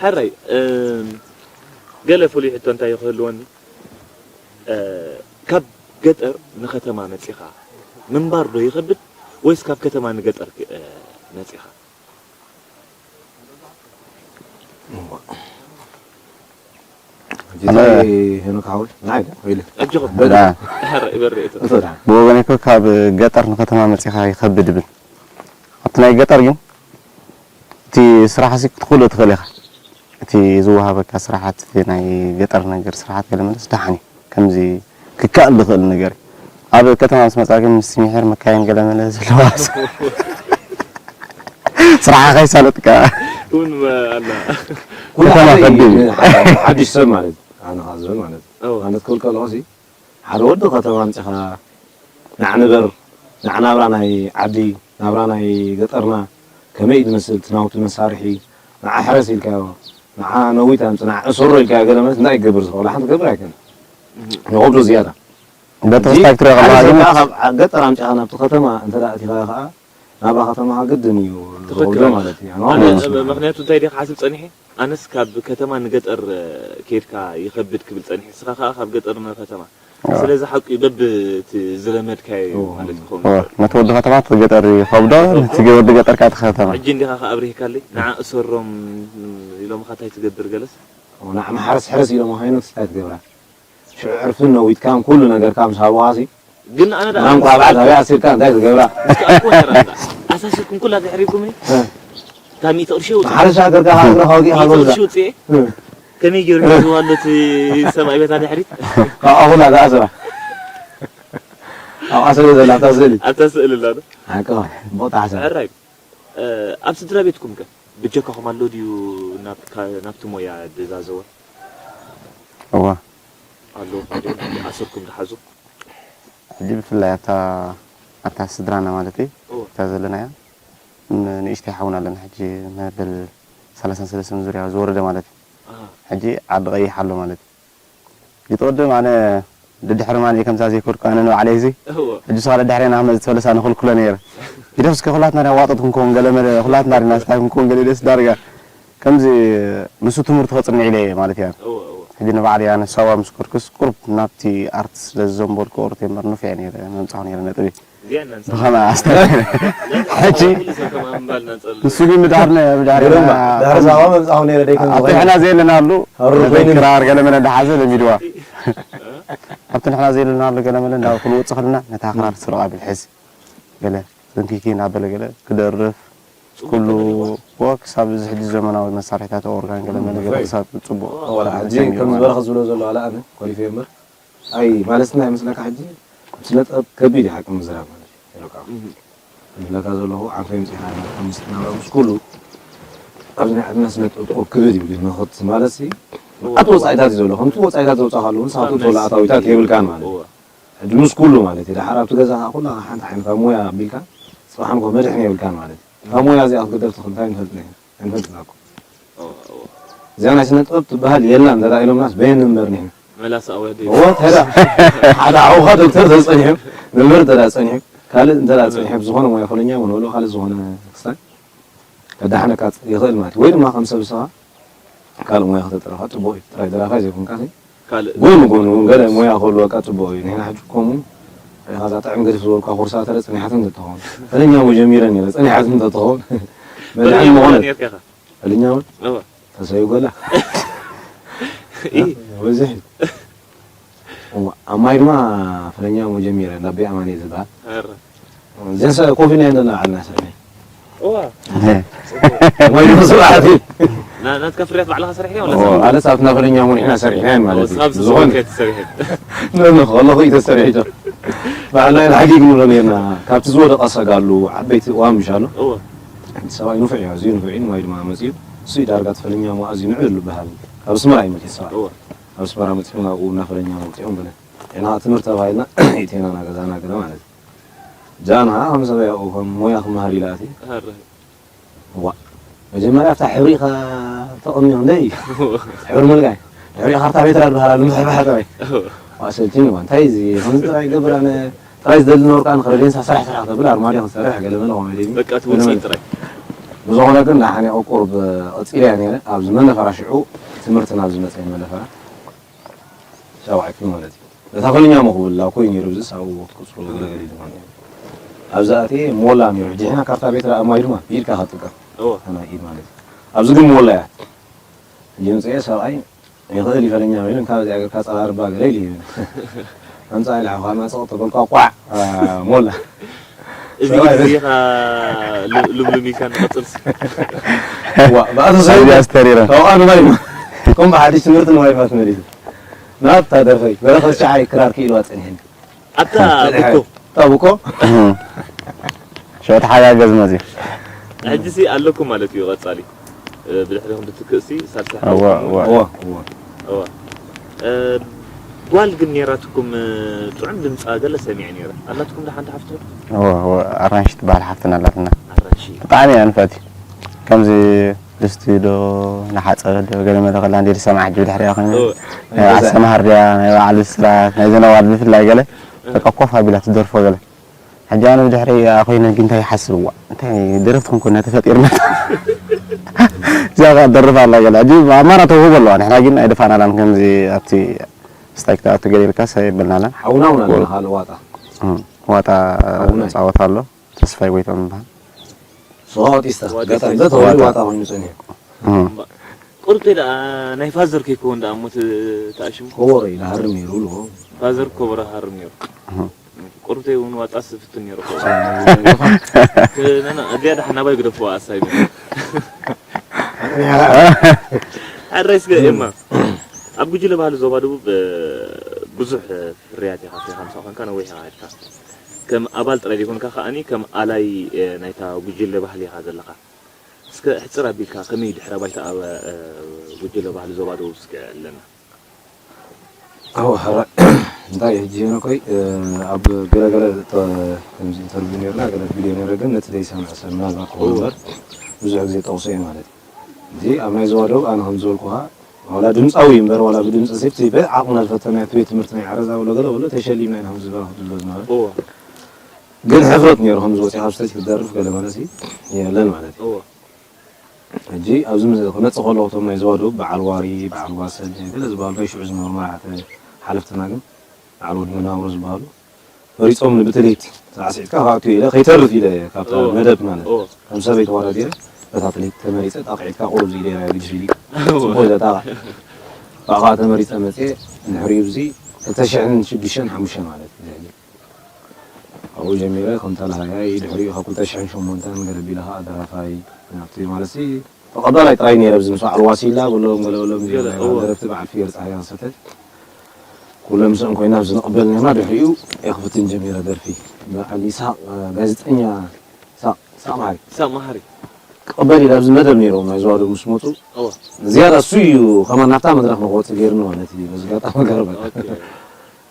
ሓራይ ገለ ፍሉይ ሕቶ እንታይ ክህልወኒ ካብ ገጠር ንከተማ መጺኻ ምንባር ዶ ይኸብድ ወይስ ካብ ከተማ ንገጠር መጺኻ ሄኖክ ሓወይ ንዓይ ኢለ ኣጆኹም ዳ ሕራይ በርእ እቶ እቶ ዳ ብወገነይ እኮ ካብ ገጠር ንከተማ መጺኻ ይኸብድ ይብል ኣብቲ ናይ ገጠር ግን እቲ ስራሕ ሲ ክትኽእሎ ትኽእል ኢኻ እቲ ዝወሃበካ ስራሓት ናይ ገጠር ነገር ስራሓት ገለ መለስ ደሓን እዩ ከምዚ ክከኣል ዝኽእል ነገር እዩ። ኣብ ከተማ ምስ መጻ ግን ምስ ሚሒር መካይን ገለ መለ ዘለዋ ስራሕ ከይሳለጥካ እውን ኣላ። ኩሉ ከተማ ሓደ እዩ። ከቢድ እዩ። ሓደ ሓድሽ ሰብ ማለት እዩ። ኣነ ኸኣ ዝብል ማለት እዩ። እወ። ኣነ ክብል ከለኹ ሲ ሓደ ወዲ ከተማ ኣምጺኻ ንዓ ንበር፣ ንዓ ናብራ ናይ ዓዲ፣ ናብራ ናይ ገጠርና ከመይ እዩ ዝመስል፣ እቲ ናውቲ መሳርሒ፣ ንዓ ሕረስ ኢልካዮ፣ ንዓ ነዊት ኣምጽእ፣ ንዓ እሰሮ ኢልካዮ፣ ገለ ማለት እንታይ ክገብር ዝኽእል? ሓንቲ ክገብር ኣይክእልን። የኸብዶ ዝያዳ። በቲ ሕጂ ክስታይ ክትሪኦ ሓደ ከለኻ ሰብ ግን ከኣ ካብ ገጠር ኣምጺኻ ናብቲ ከተማ እንተ ደኣ ኣእቲኻዮ ከኣ፣ ናብራ ከተማ ግድን እዩ ትኽክል። ዝኸብዶ ማለት እዩ። ኣነ ኣነ፣ ኣነ፣ ምኽንያቱ እንታይ ድየ ክሓስብ ጸኒሐ? ኣነስ ካብ ከተማ ንገጠር፣ እ፣ ኬድካ ይኸብድ ክብል ጸኒሐ። ንስኻ ከኣ ካብ ገጠር ንከተማ። እወ። ስለዚ ሓቁ እዩ፣ በብቲ ዝለመድካዮ እዩ እወ። ማለት ክኸውን እወ፣ ይኽእል። ነቲ ወዲ ከተማ እቲ ገጠር ይኸብዶ፣ እወ። ነቲ ገ-፣ ወዲ ገጠር ከኣ እቲ ከተማ። ሕጂ እንዲኻ ከኣ ኣብሪህካለይ፣ ንዓ እሰሮም ኢሎምኻ እንታይ ትገብር ገለስ? እወ፣ ንዓ ማሕረስ ሕረስ ኢሎምኻ እንታይ ትገብራ? ሽዑ ዕርፍን ነዊትካን ኩሉ ነገርካ ምስ ሃቡኻሲ፣ ግን ኣነ ደኣ ማንኳ ኣብዓ ታበይ ኣሲርካ እንታይ ትገብራ? እስከ ኣኮ ነራ ኣሳሲርኩም ኩላ ድሕሪኩምኒ? እ። እታ ሚእቲ ቅርሺ ውጽእ። ማሕረሻ ገርካ እግርኻ ወጊእካ ሚእቲ ገምዛ። ቅርሺ ውጽእ። እ። ከመይ ገይሩ እ። ሒዝዋ ኣሎ እቲ ሰብኣይ በታ ድሕሪት? ካብኣ ኩላ ዝኣስራ። ኣብኣ ስለ ዘላ እታ ስእሊ። ኣብታ ስእሊ ኣላ ዶ? ሓቂ ኾነ። ቦታ ሓሳብ። ሕራይ። እ፣ ኣብ ስድራ ቤትኩም ከ ብጀካኹም ኣሎ ድዩ ናብ ካ-፣ ናብቲ ሞያ ዝዛዘወ? እወ። ኣሎ፣ ኣሰርኩም ዝሓዞ? ሕጂ ብፍላይ ኣብታ፣ ኣብታ ስድራና ማለት እዩ፣ እወ። እታ ዘለናያ፣ ን-፣ ንእሽተይ ሓውና ኣለና ሕጂ መበል ሰላሳን ሰለስተን ዙርያ ዝወረደ ማለት እዩ። ኣሃ። ሕጂ ዓዲ ቀይሕ ኣሎ ማለት እዩ። ይትቐደም ኣነ ደድሕሪ ማን እየ ከምዛ ዘይከድኩ ኣነ ንባዕለይ እዚ። እወ። ሕጂ ስኻ ደድሕሬና ክመጽእ ተበለስ ኣነ ክልክሎ ነይረ። ግደፍ እስከ ኩላትና ዲና ዋጦት ክንከውን ገለ መለ ኩላትና ዲና ስታይ ክንከውን ገለ ደስ ዳርጋ። ከምዚ ንሱ ትምህርቱ ከጽንዕ ኢለ እየ ማለት እያ። እወ፣ እወ። ሕጂ ንባዕለይ ኣነ ሳዋ ምስ ከድኩስ ቁሩብ ናብቲ ኣርት ስለ ዝዘንበልኩ ኦርት እምበር ንፉዕ እየ ነይረ፣ መምጻኹ ነይረ ነጥቢ። እዚኣ እናንጸ-፣ ብኸመይ ኣስተምር? ሕጂ ኩሉ ሰብ ከማን እምባል እናንጸሉ። ንሱ ግን ብድሕርና፣ ብድሕርና ገለማ፣ ድሕሪ ሳዋ መምጻኹ ነይረ ደይ ከም ኣብቲ ዝኾነ። ሕና ዘየለናሉ፣ ኣሩ ነተን ኮይኑን። ክራር ገለ መለ እንዳሓዘ ለሚድዋ። ኣብቲ ንሕና ዘየለናሉ ገለ መለ እንዳ ክልወጽእ ከለና፣ ነታ ክራር ስረቕ ኣቢል ሕዝ። ገለ፣ ዘንኪኪ እናበለ ገለ ክደርፍ፣ ጽቡቕ ኩሉ ተመሪቑ። ወ-፣ ክሳብ እዚ ሕጂ ዘመናዊ መሳርሒታት ኦርጋን ገለ መለ ገለ መፍረይ። ክሳብ ጽቡቕ ወላ ሕጂ ተሰሚዑ ከም ማለት ዝበረኸ እዩ። ዝብሎ ዘሎ ኣለ ኣነ፣ ኮሊፈ እምበር። ኣይ፣ ማለት እንታይ ይመስለካ ሕጂ? ኣብ ስነ ጥበብ ከቢድ እዩ ሓቂ ምዝራብ ማለት እዩ። ይረካ። እህ። ዝብለካ ዘለኹ፣ ዓንቶ ይምጽእና፣ ምስ ናብራ ምስ ኩሉ፣ ኣብዚ ናይ ዓድና ስነ ጥበብ ክብድ እዩ፣ ግን ንኽት-፣ ማለት ሲ፣ እወ። መዓት ወጻኢታት እዩ ዘሎ። ከምቲ ወጻኢታት ዘውጻእካ ኣለዉ፣ ንስኻ እወ፣ ትእትወሉ መስ-፣ ኣታዊታት የብልካን ማለት እዩ። እወ። ሕጂ ምስ ኩሉ ማለት እዩ። ደሓር ኣብቲ ገዛ ከዓ ኩላ ሓንቲ ዓይነት ኣብ ሞያ ኣቢልካ፣ ጽባሕ ንግሆ መድሕን የብልካን ማለት እዩ። እታ ሞያ እዚኣ ክትግደፍ ትኽእል እንታይ ንፈልጥ ንሕና? ኣይንፈልጥን እኮ። እወ፣ እወ። እዚኣ ናይ ስነ ጥበብ ትበሃል የላን እንተ ኢሎምናስ በየን ንንበር ንሕና? መላስ ኣወዲ። እወ፣ ተዳ። ሓደ ሓውኻ ዶክተር ተጸኒሑ፣ መምህር እንተ ጸኒሑ፣ ካልእ እንተ ጸኒሑ፣ ብዝኾነ ሞያ ፈለኛ እውን ወሎ ካልእ ዝኾነ ክስታይ ከዳሕነካ ይኽእል ማለት እዩ። ወይ ድማ ከም ሰብ ንስኻ ካልእ ሞያ ከተጥርኻ ጽቡቕ እዩ። ጥራይ ደራፋይ ዘይኮንካ ሲ፣ ካልእ ጎኑ ጎኑ እውን ገለ ሞያ ክህልወካ ጽቡቕ እዩ። ንሕና ሕጂ ከምኡ ሪኻ እዛ ጥዕም ገዲፍ ዝበልኳ ኮርሳ ተረ ጸኒሓትን እንተትኸውን፣ ፈለኛ ሞ ጀሚረ ነይረ ጸኒሓትን እንተትኸውን፣ መድሓን ፈለኛ ሞያ ምኾነት። ነርካ ኢኻ? ፈለኛ እውን? እወ። ተሰዩ ጎላ። ኢ። በዝሕ። እዋ፣ ኣብ ማይ ድማ ፈለኛ መጀመርያ እንዳ ኣቦይ ኣማን እየ ዝበሃል። ኧረ። እዘን ሰ-፣ ኮፍ ኢልና ኢና ዘለና ባዕልና ሰሪሕና። እዋ። እህ። ማይ ድማ ስርዓት እዩ። ና-፣ ናትካ ፍርያት ባዕልኻ ሰሪሕካ ወላ እዋ፣ ሰብ? ማለት ኣብትና ፈለኛ እውን ኢና ሰሪሕና ማለት እዩ። ስኻብ ዝኾነ። ስኻብ ከይትሰርሕ። ኖ፣ ኖ፣ ከለኹ እዩ ተሰሪሑ። ባዕልና ኢና ሓጊግ ንብሎ ነርና። ካብቲ ዝወደቐ ሰጋሉ ዓበይቲ እዋን ምሽ ኣሎ። እዋ። ሰብኣይ ንፉዕ እዩ፣ ኣዝዩ ንፉዕ እዩ። ማይ ድማ መፂኡ። እሱ እዩ ዳርጋ እቲ ፈለኛ እሞ ኣዝዩ ንዑ ዝበሃል። ካብ ኣስመራ እዩ መፂኡ ሰብኣይ። እዋ። ኣብ ኣስመራ መጺኦም ኣብኡ እናፈለኛ መውጺኦም ገለ። ንሕና ትምህርቲ ተባሂልና እቲና ናገዛና ገለ ማለት እዩ። ጃና ከም ሰበይ ኣብኡ ከም ሞያ ክመሃር ኢላ ኣትየ። ኣረ። እዋ። መጀመርያ ኣብታ ሕብሪ ኢኻ ተቐሚኹ እንደ እዩ። ሕብሪ ምልጋይ። ድሕሪኡ ካርታ ቤት ራ ዝበሃል ኣሎ፣ ምሕባሕ ጥራይ። እዋ፣ ሰልችኒ እዋ። እንታይ እዚ? ከምዚ ጥራይ ይገብር ኣነ ጥራይ ዝደሊ ነበርኩ፣ ኣነ ክረዴንሳ ስራሕ ስራሕ ተብል፣ ኣርማድዮ ክሰርሕ፣ ገለ መለ ኮሜዲ። በቃ እቲ ውጽኢት ጥራይ። ብዝኾነ ግን ንሓኔ ቁሩብ ቀጺለያ ነይረ። ኣብዚ መነፈራ ሽዑ ትምህርቲ ናብ ዝመጸ መነፈራ። ሻውዓይ ክፍሊ ማለት እዩ። ነታ ፈለኛ መኽቡል ላኮይ ነይሩ፣ ብዝስ ኣብኡ ክትቅጽሎ ገለገለ እዩ ማለት እዩ። ኣብዚ ኣትየ ሞላ ነይሩ። ሕጂ ሕና ካርታ ቤት ራ-፣ ማይ ድማ ብኢድካ ክትጥቀም። እወ። ኣና ኢድ ማለት እዩ። ኣብዚ ግን ሞላ እያ። ሕጂ ምጽኤ ሰብኣይ ይኽእል ይፈለኛ ወይም ካብ እዚኣ ገርካ ጸራርባ ገለ ኢሉ እዩ። ኣምጻ ኢላ እኳ ማጽቕ ተበልኳ ቋዕ፣ አ፣ ሞላ። እዚ ሰብኣይ ግዜ ኢኻ ሉ-፣ ሉምሉም ኢልካ ንቐጽልሲ። ዋ፣ ብኣቶ ሰይድ ኣዝያ ኣስተሪረ። ካብኣ ንማይ ማ-፣ ከም ብሓድሽ ትምህርቲ ንማይ ፋት መሊሱ። ናብታ ደርፈይ በረኸት ሸዓይ ክራር ክኢልዋ ጸኒሐኒ። ኣታ ጸኒሐ። ቡኮ። ኣታ ቡኮ? ሸወት ሓጋገዝ መዚ። ሕጂ ሲ ኣለኩም ማለት እዩ ቀጻሊ። እ፣ ብድሕሪኹም ትትክእ ሲ ሳልሳይ እወ፣ ሓውኩም። እወ። እወ፣ እወ። እወ። እ፣ ጓል ግን ኔራትኩም፣ እ፣ ጥዑም ድምጻ ገለ ሰሚዐ ኔረ። ኣላትኩም ዶ ሓንቲ ሓፍትኹም? እወ፣ እወ። ኣራንሺ ትበሃል ሓፍትና ኣላትና። ኣራንሺ። ብጣዕሚ እያ ንፍዕቲ። ከምዚ ድስቲ ዶ ንሓጸበ ዶ ገለ መለ ከላ እንዴ ዝሰምዓ ሕጂ ብድሕሪኣ ኮይኑ። እወ። ኣስተምሃር ድያ፣ ናይ ባዕሉ ስራሕ፣ ናይ ዘነዋል ብፍላይ ገለ። በቃ ኮፍ ኣቢላ ትደርፎ ገለ። ሕጂ ኣነ ብድሕሪ ኮይነ ግን እንታይ ይሓስብ? እዋ፣ እንታይ ደረፍቲ ክንኮና ተፈጢርና? እዛ ኸኣ ትደርፍ ኣላ ገለ። ሕጂ ኣማራ ተውህቦ ኣለዋ። ንሕና ግን ኣይደፋእናላን ከምዚ ኣብቲ ስታይክ ትኣቱ ገለ ኢልካስ ኣይበልናላን። ሓውና እውን ኣለና ካልእ ዋጣ። እም፣ ዋጣ ሓውና። ይጻወት ኣሎ። ተስፋይ ጎይቶም ይበሃል። ሶ ኣውቲስታ። ዋጣ ገጣሚ ተወልደ ዋጣ። ዋጣ ኮይኑ ጸኒሑ። እም። ቁርብተይ ደኣ ናይ ፋዘር ከይከውን ደኣ እሞ ት-፣ ተኣሽሙ። ኮቦሮ ኢሉ ሃርም ነይሩ ኢልዎ። ፋዘር ኮቦሮ ሃርም ነይሩ። እህ። ቁርብተይ እውን ዋጣስ ዝፍትን ነይሩ። ክ-፣ ነና፣ እዚኣ ደሓን ናባይ ግደፍዋ ኣሳይመንት። ሕራይ ስገ ኤማ። ኣብ ጉጅለ ባህሊ ዞባ ደቡብ፣ እ፣ ብዙሕ ፍርያት ኢኻ ኣፍሪኻ ምሳእ ኮንካ ነዊሕ ኢኻ ኸድካ። ከም ኣባል ጥራይ ዘይኮንካ ከኣኒ ከም ኣላይ፣ እ፣ ናይታ ጉጅለ ባህሊ ኢኻ ዘለኻ። እስከ ሕጽር ኣቢልካ ከመይ ድሕረ ባይታ ኣብ፣ እ፣ ጉጅለ ባህሊ ዞባ ደቡብ እስከ ኣለና? ኣዎ፣ ሕራይ። እንታይ እዩ ሕጂ ሄኖኮይ፣ እ፣ ኣብ ገለገለ ተ-፣ ከምዚ ኢንተርቪው ነይርና፣ ገለ ቪድዮ ነይረ፣ ግን ነቲ ዘይሰምዐ ሰብ ምናልባት ክኸውን እወ። እምበር፣ ብዙሕ ግዜ ጠቕሶ እዩ ማለት እዩ። እዚ ኣብ ናይ ዞባ ደቡብ ኣነ ከም ዝበልኩኻ፣ ዋላ ድምጻዊ እዩ እምበር፣ ዋላ ብድምጺ ሴፍቲ ብዓቕምና ዝፈተናዮ እቲ ቤት ትምህርቲ ናይ ዓረዛ ወሎ ገለ ወሎ ተሸሊምና ኢና ከም ዝበልኩ ዝብሎ ዝነበረ። እወ። ግን ሕፍረት ነይሩ፣ ከምዚ ወፂኻ ኣብ ስቴጅ ክትደርፍ ገለ መለሲ የለን ማለት እዩ። እወ። ሕጂ ኣብዚ ምስ-፣ ክመፅእ ከለኹ እቶም ናይ ዞባ ደቡብ በዓል ዋሪ፣ በዓል ዋሰን፣ ገለ ዝበሃሉ ናይ ሽዑ ዝነበሩ መራሕቲ ሓለፍትና ግን በዓል ወዲ መናብሮ ዝበሃሉ ፈሪፆምኒ ብትልሂት ሳዕስዒትካ ክኣቱ ኢለ ከይተርፍ ኢለ ካብታ እወ። መደብ ማለት እወ። ከም ሰበይ ተወዳዲረ በታ ትልሂት ተመሪፀ ጣቕዒትካ ቁሩብ ዝኢደያ ግድፍ ኢሊ እወ። ፅቡቕ ኢለ ጣቕዕ ብኣኻ ተመሪፀ መፅየ ድሕሪኡ እዚ ክልተ ሽሕን ሽዱሽተን ሓሙሽተን ማለት እዩ። ኣብኡ ጀሚረ ከም ተላሃያይ፣ ድሕሪኡ ካብ ክልተ ሽሕን ሸሞንተን ገለ ኣቢለ ኸኣ ደራፋይ ናብቲ ማለትሲ ተቐባላይ ጥራይ ነይረ። ኣብዚ ምስ በዓል ዋሲላ በሎም ገለ በሎም ገለ፣ ናይ እወ። ደረፍቲ በዓል ፍየር ጸሃየ ወሰተ ኩሎም ምስኦም ኮይና ኣብዚ ንቕበል ነርና። ድሕሪኡ እየ ክፍትን ጀሚረ ደርፊ። በዓል ይስሓቕ፣ ጋዜጠኛ ይስሓቕ፣ ይስሓቕ መሓሪ። ይስሓቕ መሓሪ። ክቕበል ኢለ ኣብዚ መደብ ነይሮም ናይ ዘዋዶ ምስ መጹ። እወ። ዝያዳ እሱ እዩ ከማን ናብታ መድረኽ ንኽወጽእ ገይሩኒ ማለት እዩ። በዚ ኣጋጣሚ ገርበካ። ኦኬ።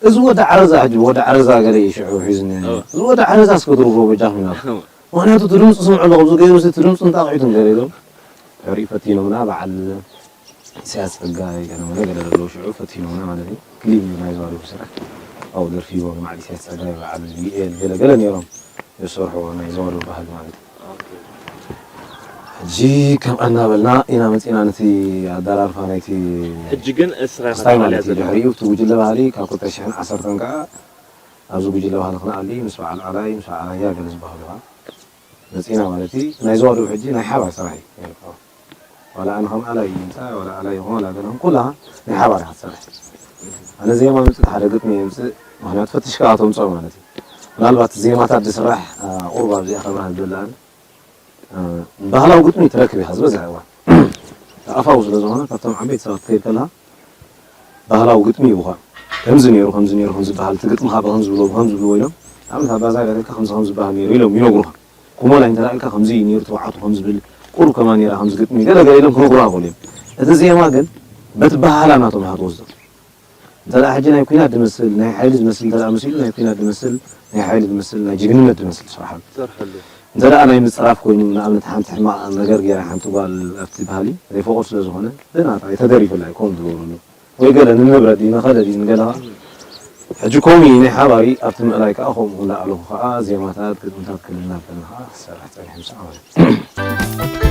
እዚ ወዲ ዓረዛ ሕጂ ወዲ ዓረዛ ገለ እዩ ሽዑ ሒዙኒ። እወ። እዚ ወዲ ዓረዛ እስከ ድርፎ በጃኹም ኢልና። እወ። ምኽንያቱ እቲ ድምፂ ስምዑ ኣለኹ፣ እዚ ገይሩ እዚ እቲ ድምፂ እንጣቕዒቱ ገለ ኢሎም። ሕሪእ ፈቲኖምና በዓል ኢሳያስ ጸጋይ ገለ መለ ገለ ዘለዉ ሽዑ ፈቲኖምና ማለት እዩ። ክሊፕ እዩ ናይ ዘዋዶ ስራሕ። ኣብኡ ደርፊ ይቦ በዓል ኢሳያስ ጸጋይ በዓል ዩኤል ገለ ገለ ነይሮም። ዝሰርሑ ናይ ዘዋዶ ባህሊ ማለት እዩ። ኦኬ። ሕጂ ከምኣ እናበልና ኢና መፂና ነቲ ኣደራርፋ ናይቲ ሕጂ ግን እስኻ ኢኻ ክስታይ ማለት እዩ። ተቓልያ ዘለኻ። ድሕሪኡ እቲ ጉጅለ ባህሊ ካብ ክልተ ሽሕን ዓሰርተን ከዓ ኣብዚ ጉጅለ ባህሊ ክንኣሊ ምስ በዓል ኣላይ፣ ምስ በዓል ኣያ ገለ ዝበሃሉ ከዓ መፂና ማለት እዩ። ናይ ዘዋዶ ሕጂ ናይ ሓባር ስራሕ እዩ። ዋላ ኣነ ከም ኣላይ ይምፃእ፣ ዋላ ኣላይ ይኹን፣ ዋላ ገለ ይኹን፣ ኩላ ናይ ሓባር እያ ክትሰርሕ። ኣነ ዜማ ምፅእ፣ ሓደ ግጥሚ የምፅእ፣ ምኽንያቱ ፈቲሽካ እያ ተምፅኦ ማለት እዩ። ምናልባት ዜማታት ዝስራሕ፣ ኣ፣ ቁሩብ ኣብዚኣ ከብርሃ ዝደሊ ኣነ፣ እ፣ ባህላዊ ግጥሚ ትረክብ ኢኻ ዝበዝሐ እዋን። ኣፋዊ ስለ ዝኾነ፣ ካብቶም ዓበይቲ ሰባት ክትከይድ ከለኻ፣ ባህላዊ ግጥሚ ይብኻ። ከምዚ ነይሩ፣ ከምዚ ነይሩ፣ ከምዚ በሃል፣ እቲ ግጥሚ ካብ ከምዚ ብሎ፣ ከምዚ ብሎ ኢሎም፣ ንኣብነት ኣብ ባዛር ገለ ኢልካ ከምዚ፣ ከምዚ በሃል ነይሩ ኢሎም ይነግሩኻ። ኩሞላይ እንተ ደኣ ኢልካ ከምዚ እዩ ነይሩ፣ ተባዕቱ ከምዚ ብል፣ ቁሩብ ከማን ነይራ ከምዚ ግጥሚ፣ ገለ ገለ ኢሎም ክነግሩኻ ይኽእሉ እዮም። እቲ ዜማ ግን በቲ በሃላ ናቶም ኢኻ ትወስዶ። እንተ ደኣ ሕጂ ናይ ኲናት ዝመስል፣ ናይ ሓይሊ ዝመስል እንተ ደኣ መሲሉ፣ ናይ ኲናት ዝመስል፣ ናይ ሓይሊ ዝመስል፣ ናይ ጅግንነት ዝመስል ትሰርሓሉ። ትሰርሓሉ። እንተ ደኣ ናይ ምጽራፍ ኮይኑ፣ ንኣብነት ሓንቲ ሕማቕ ነገር ገይራ ሓንቲ ጓል ኣብቲ ባህሊ ዘይፈቕድ ስለ ዝኾነ፣ ብናታ ተደሪፉላ እዩ ከምኡ ዝገብሩሉ። ወይ ገለ ንንብረት ድዩ፣ ንኸለ ድዩ፣ ንገለ ኸኣ። ሕጂ ከምኡ እዩ ናይ ሓባር እዩ፣ ኣብቲ ምእላይ ከኣ ከምኡ እንዳኣለኹ ከኣ ዜማታት፣ ግጥምታት ክብል እናበልና ከኣ ክሰርሕ ጸኒሑ ምስ ዓመት።